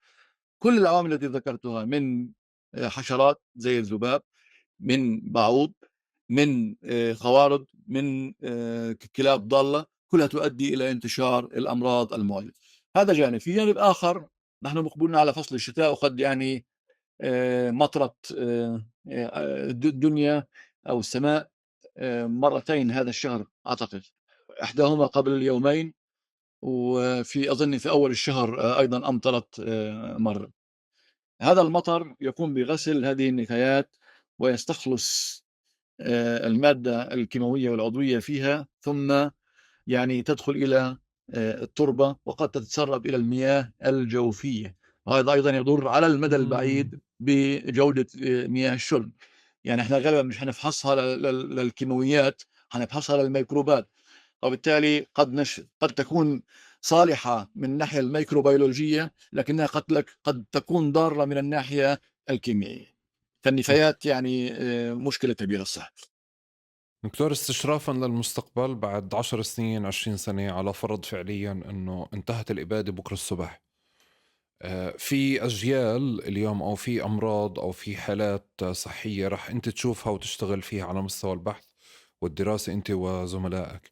كل العوامل التي ذكرتها من حشرات زي الذباب، من بعوض، من قوارض، من كلاب ضالة، كلها تؤدي إلى انتشار الأمراض المعدية. هذا جانب. في جانب آخر، نحن مقبلون على فصل الشتاء، وقد مطرت الدنيا أو السماء مرتين هذا الشهر أعتقد، إحداهما قبل يومين، وفي أظن في أول الشهر أيضا أمطرت مرة. هذا المطر يقوم بغسل هذه النفايات ويستخلص المادة الكيماوية والعضوية فيها، ثم تدخل إلى التربة وقد تتسرب إلى المياه الجوفية، وهذا أيضا يضر على المدى البعيد بجودة مياه الشرب. إحنا غالبا مش حنفحصها للكيماويات، حنفحصها للميكروبات، وبالتالي قد تكون صالحة من الناحية الميكروبيولوجية، لكنها قد تكون ضارة من الناحية الكيميائية. فالنفايات مشكلة كبيرة الصحة. دكتور، استشرافا للمستقبل بعد 10 سنين 20 سنة، على فرض فعليا أنه انتهت الإبادة بكرة الصبح، في أجيال اليوم أو في أمراض أو في حالات صحية رح أنت تشوفها وتشتغل فيها على مستوى البحث والدراسة أنت وزملائك،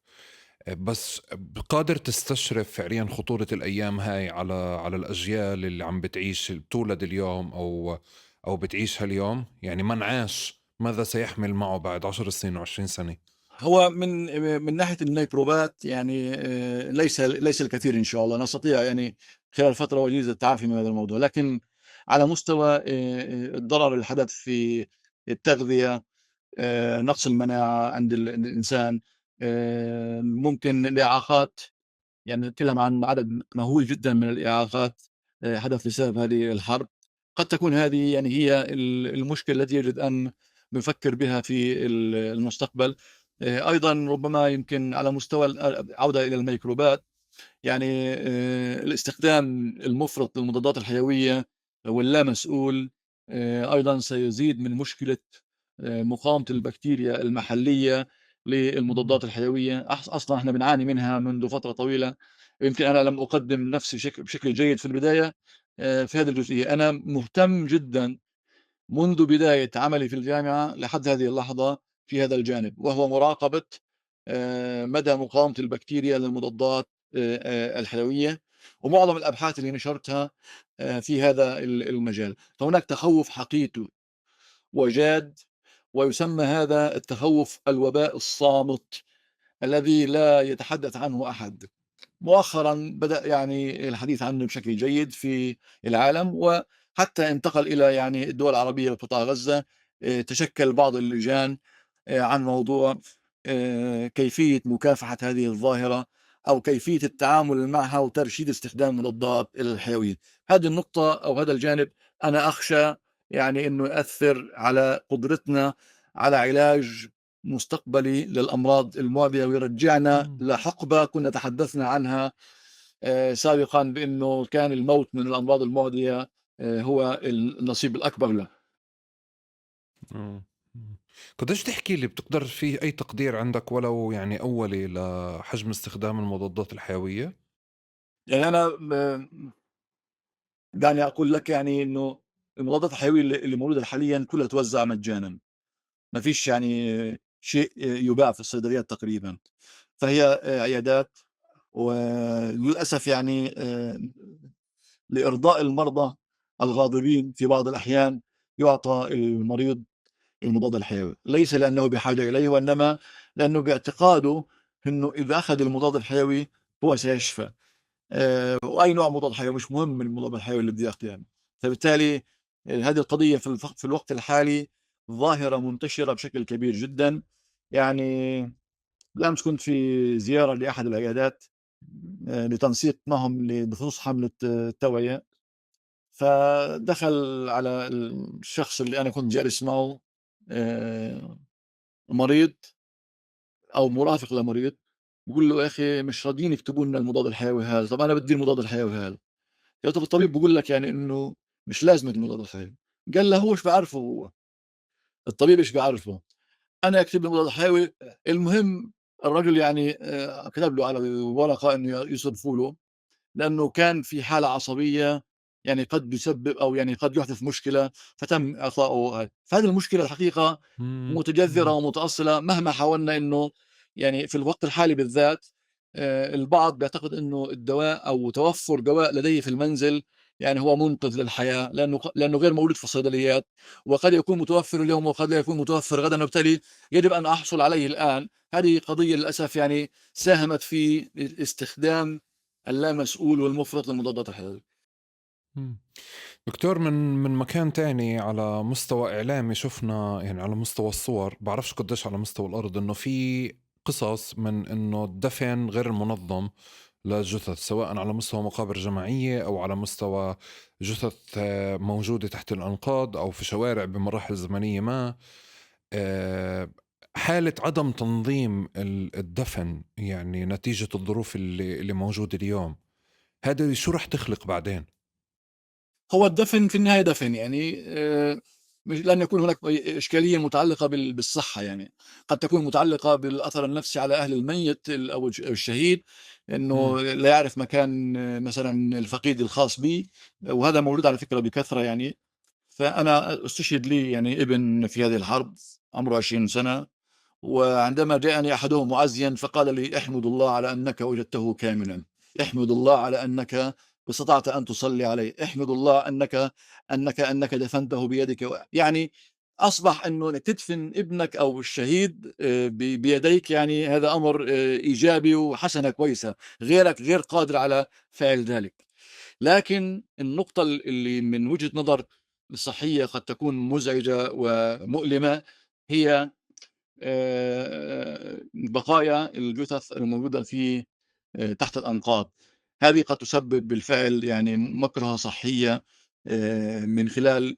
بس قادر تستشرف فعليا خطورة الأيام هاي على الأجيال اللي عم بتعيش، بتولد اليوم أو بتعيشها اليوم؟ من عاش ماذا سيحمل معه بعد 10 سنين و20 سنة؟ هو من ناحية الميكروبات ليس الكثير إن شاء الله، نستطيع خلال فترة وجيزة التعافي من هذا الموضوع، لكن على مستوى الضرر اللي حدث في التغذية، نقص المناعة عند الإنسان، ممكن الإعاقات، نتكلم عن عدد مهول جدا من الإعاقات حدث بسبب هذه الحرب. قد تكون هذه هي المشكلة التي يجب أن نفكر بها في المستقبل. أيضا ربما يمكن على مستوى العودة إلى الميكروبات، الاستخدام المفرط للمضادات الحيوية واللامسؤول، أيضا سيزيد من مشكلة مقاومة البكتيريا المحلية للمضادات الحيوية. أصلا احنا بنعاني منها منذ فترة طويلة. يمكن أنا لم أقدم نفسي بشكل جيد في البداية في هذه الجزئية. أنا مهتم جدا منذ بداية عملي في الجامعة لحد هذه اللحظة في هذا الجانب، وهو مراقبة مدى مقاومة البكتيريا للمضادات الحيوية، ومعظم الأبحاث اللي نشرتها في هذا المجال. فهناك تخوف حقيقي وجاد، ويسمى هذا التخوف الوباء الصامت الذي لا يتحدث عنه أحد. مؤخرا بدأ الحديث عنه بشكل جيد في العالم، وحتى انتقل إلى الدول العربية وقطاع غزة. تشكل بعض اللجان عن موضوع كيفية مكافحة هذه الظاهرة أو كيفية التعامل معها وترشيد استخدام المضادات الحيوية. هذه النقطة أو هذا الجانب أنا أخشى أنه يؤثر على قدرتنا على علاج مستقبلي للأمراض المعدية، ويرجعنا لحقبة كنا تحدثنا عنها سابقا بأنه كان الموت من الأمراض المعدية هو النصيب الأكبر له. قديش تحكي لي بتقدر في أي تقدير عندك ولو أولي لحجم استخدام المضادات الحيوية؟ أنا دعني أقول لك أنه المضادات الحيوية اللي موجودة حاليا كلها توزع مجانا، ما فيش شيء يباع في الصيدليات تقريبا، فهي عيادات، وللأسف لإرضاء المرضى الغاضبين في بعض الأحيان يعطى المريض المضاد الحيوي، ليس لأنه بحاجة إليه، وإنما لأنه باعتقاده أنه إذا أخذ المضاد الحيوي هو سيشفى. وأي نوع مضاد حيوي مش مهم المضاد الحيوي اللي بدي أخذه. فبالتالي هذه القضية في الوقت الحالي ظاهرة منتشرة بشكل كبير جدا. بالأمس كنت في زيارة لأحد العيادات لتنسيق معهم بخصوص حملة التوعية، فدخل على الشخص اللي أنا كنت جالس معه مريض أو مرافق لمريض، بقول له يا أخي مش راضيين يكتبوا لنا المضاد الحيوي هذا، طب أنا بدي المضاد الحيوي هذا. قلت له الطبيب بقول لك إنه مش لازم المضاد الحيوي. قال له هو مش بعرفه هو. الطبيب إيش بيعرفه؟ أنا أكتب له مضاد حيوي. المهم الرجل يعني كتب له على الورقة إنه يصرفوا له، لأنه كان في حالة عصبية يعني قد يسبب أو يعني قد يحدث مشكلة، فتم إعطائه. فهذه المشكلة الحقيقة متجذرة ومتأصلة، مهما حاولنا إنه يعني في الوقت الحالي بالذات البعض بيعتقد إنه الدواء أو توفر دواء لديه في المنزل يعني هو منقذ للحياة، لأنه غير موجود في الصيدليات، وقد يكون متوفر اليوم وقد لا يكون متوفر غدا، وبالتالي يجب أن أحصل عليه الآن. هذه قضية للأسف يعني ساهمت في استخدام اللامسؤول والمفرط للمضادات الحيوية. دكتور، من مكان تاني على مستوى إعلامي شفنا، يعني على مستوى الصور، بعرفش قديش على مستوى الأرض، إنه في قصص من إنه الدفن غير المنظم للجثث، سواء على مستوى مقابر جماعية أو على مستوى جثث موجودة تحت الأنقاض أو في شوارع بمراحل زمنية ما. حالة عدم تنظيم الدفن يعني نتيجة الظروف اللي موجودة اليوم، هذا شو رح تخلق بعدين؟ هو الدفن في النهاية دفن، يعني مش لن يكون هناك إشكالية متعلقة بالصحة، يعني قد تكون متعلقة بالأثر النفسي على أهل الميت أو الشهيد، إنه لا يعرف مكان مثلا الفقيد الخاص به، وهذا موجود على فكرة بكثرة يعني. فأنا استشهد لي يعني ابن في هذه الحرب عمره 20 سنة، وعندما جاءني أحدهم معزيا فقال لي: احمد الله على أنك وجدته كاملا، احمد الله على أنك استطعت أن تصلي عليه، احمد الله أنك دفنته بيدك. يعني أصبح أنه تدفن ابنك أو الشهيد بيديك، يعني هذا أمر إيجابي وحسنة كويسة، غيرك غير قادر على فعل ذلك. لكن النقطة اللي من وجهة نظر الصحية قد تكون مزعجة ومؤلمة هي بقايا الجثث الموجودة في تحت الأنقاض. هذه قد تسبب بالفعل يعني مكرهة صحية من خلال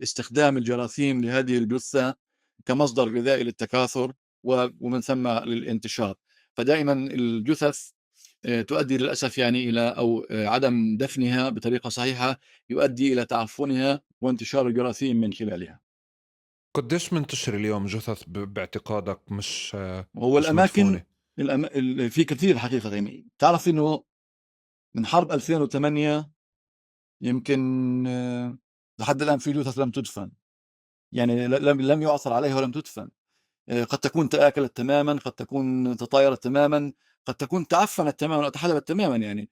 استخدام الجراثيم لهذه الجثة كمصدر غذائي للتكاثر ومن ثم للانتشار. فدائما الجثث تؤدي للأسف يعني إلى أو عدم دفنها بطريقة صحيحة يؤدي إلى تعفنها وانتشار الجراثيم من خلالها. قديش منتشر اليوم جثث باعتقادك مش هو مش الأماكن مدفونة؟ في كثير حقيقة. يعني تعرف إنه من حرب 2008 يمكن لحد الآن في جثث لم تدفن، يعني لم يعثر عليها ولم تدفن. قد تكون تآكلت تماما، قد تكون تطايرت تماما، قد تكون تعفنت تماما أو تحللت تماما يعني.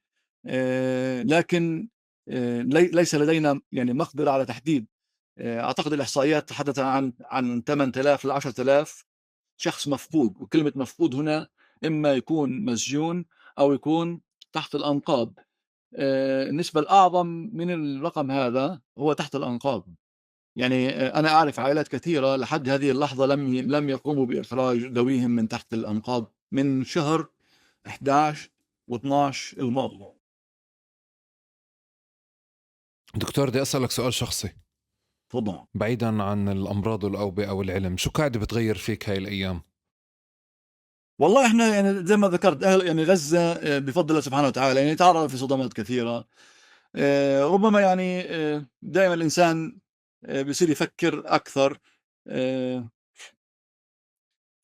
لكن ليس لدينا يعني مقدرة على تحديد. أعتقد الإحصائيات تحدث عن 8000 ل 10000 شخص مفقود، وكلمة مفقود هنا إما يكون مسجون أو يكون تحت الأنقاض. النسبة الأعظم من الرقم هذا هو تحت الأنقاض. يعني أنا أعرف عائلات كثيرة لحد هذه اللحظة لم يقوموا بإخراج ذويهم من تحت الأنقاض من شهر 11 و12 الماضي. دكتور، بدي أسألك سؤال شخصي. تفضل. بعيدا عن الأمراض والأوبئة والعلم، شو قاعد بتغير فيك هاي الأيام؟ والله إحنا يعني زي ما ذكرت أهل يعني غزة بفضل الله سبحانه وتعالى يعني تعرض في صدمات كثيرة. ربما يعني دائما الإنسان بيصير يفكر أكثر.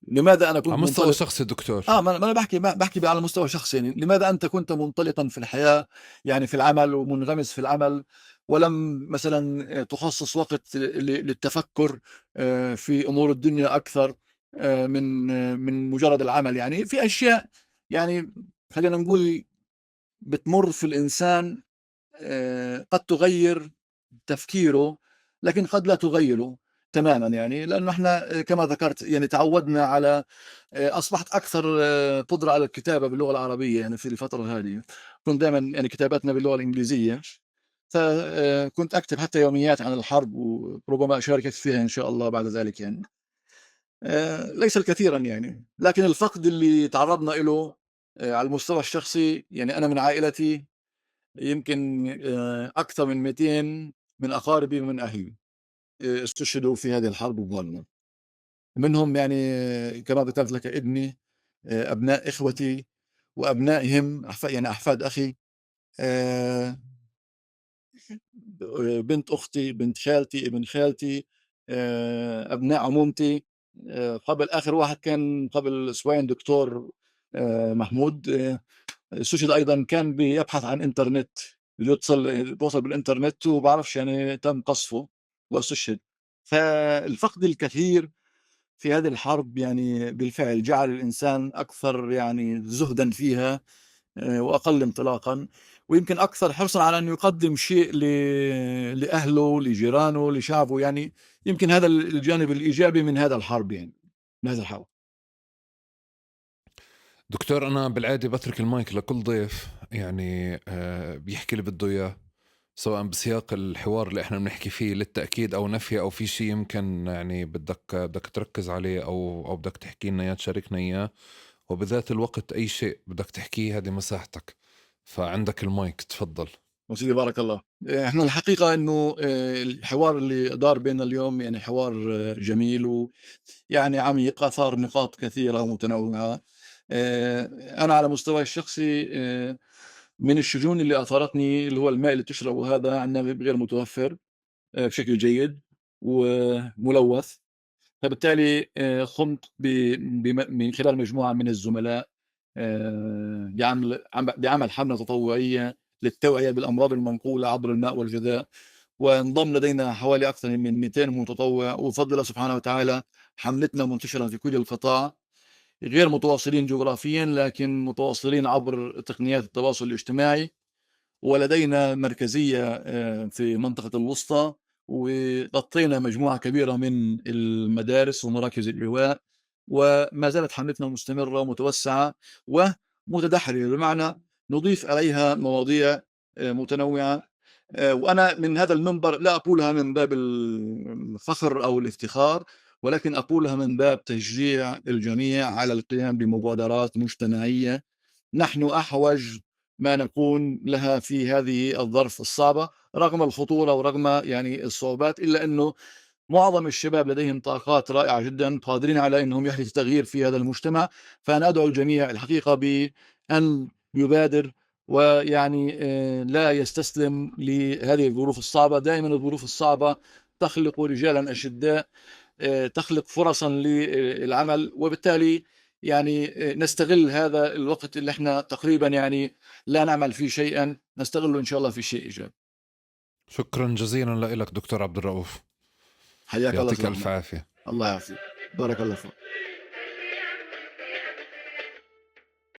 لماذا أنا كنت على مستوى منطلق؟ شخصي دكتور. ما أنا بحكي على مستوى شخصي، يعني لماذا أنت كنت منطلقا في الحياة، يعني في العمل ومنغمس في العمل، ولم مثلا تخصص وقت للتفكر في أمور الدنيا أكثر من مجرد العمل. يعني في أشياء يعني خلينا نقول بتمر في الإنسان قد تغير تفكيره لكن قد لا تغيره تماما، يعني لأنه إحنا كما ذكرت يعني تعودنا على أصبحت أكثر قدرة على الكتابة باللغة العربية. يعني في الفترة هذه كنت دائما يعني كتاباتنا باللغة الإنجليزية، فكنت أكتب حتى يوميات عن الحرب وربما أشارك فيها إن شاء الله بعد ذلك. يعني ليس الكثيرا يعني، لكن الفقد اللي تعرضنا له على المستوى الشخصي، يعني أنا من عائلتي يمكن أكثر من 200 من أقاربي ومن أهلي استشهدوا في هذه الحرب الظالمة، منهم يعني كما ذكرت لك ابني، أبناء إخوتي وأبنائهم، يعني أحفاد أخي، بنت أختي، بنت خالتي، ابن خالتي، أبناء عمومتي، قبل آخر واحد كان قبل أسبوعين دكتور محمود، استشهد أيضا، كان بيبحث عن إنترنت، بيوصل بالإنترنت وبعرفش يعني تم قصفه واستشهد. فالفقد الكثير في هذه الحرب يعني بالفعل جعل الإنسان أكثر يعني زهدا فيها، وأقل انطلاقا، ويمكن أكثر حرصا على أن يقدم شيء لأهله، لجيرانه، لشعبه. يعني يمكن هذا الجانب الإيجابي من هذا الحرب، يعني من هذا الحرب. دكتور، أنا بالعادة بترك المايك لكل ضيف يعني بيحكي اللي بده إياه، سواء بسياق الحوار اللي احنا بنحكي فيه للتأكيد أو نفي أو في شيء يمكن يعني بدك تركز عليه أو بدك تحكي لنا إياه، تشاركنا إياه، وبذات الوقت أي شيء بدك تحكيه هذه مساحتك، فعندك المايك، تفضل. وسيدي بارك الله. احنا الحقيقة انه الحوار اللي دار بيننا اليوم يعني حوار جميل ويعني عميق، اثار نقاط كثيرة ومتنوعة. انا على مستواي الشخصي من الشجون اللي اثارتني اللي هو الماء اللي تشربه هذا عندنا غير متوفر بشكل جيد وملوث، فبالتالي قمت من خلال مجموعة من الزملاء بعمل حملة تطوعية للتوعية بالأمراض المنقولة عبر الماء والغذاء، وانضم لدينا حوالي أكثر من 200 متطوع، وبفضل الله سبحانه وتعالى حملتنا منتشرة في كل القطاع، غير متواصلين جغرافيا لكن متواصلين عبر تقنيات التواصل الاجتماعي، ولدينا مركزية في منطقة الوسطى، وغطينا مجموعة كبيرة من المدارس ومراكز الإيواء، وما زالت حملتنا مستمرة ومتوسعة ومتدحرجة، بمعنى نضيف عليها مواضيع متنوعة. وأنا من هذا المنبر لا أقولها من باب الفخر أو الافتخار، ولكن أقولها من باب تشجيع الجميع على القيام بمبادرات مجتمعية نحن أحوج ما نكون لها في هذه الظرف الصعبة، رغم الخطورة ورغم يعني الصعوبات، إلا أنه معظم الشباب لديهم طاقات رائعة جدا، قادرين على أنهم يحدثوا تغيير في هذا المجتمع. فأنا أدعو الجميع الحقيقة بأن يبادر ويعني لا يستسلم لهذه الظروف الصعبة. دائما الظروف الصعبة تخلق رجالا أشداء، تخلق فرصا للعمل، وبالتالي يعني نستغل هذا الوقت اللي احنا تقريبا يعني لا نعمل فيه شيئا، نستغله إن شاء الله في شيء إيجابي. شكرا جزيلا لك دكتور عبد الرؤوف، حياك الله، يعطيك ألف عافية. الله يعافيك، بارك الله فيك.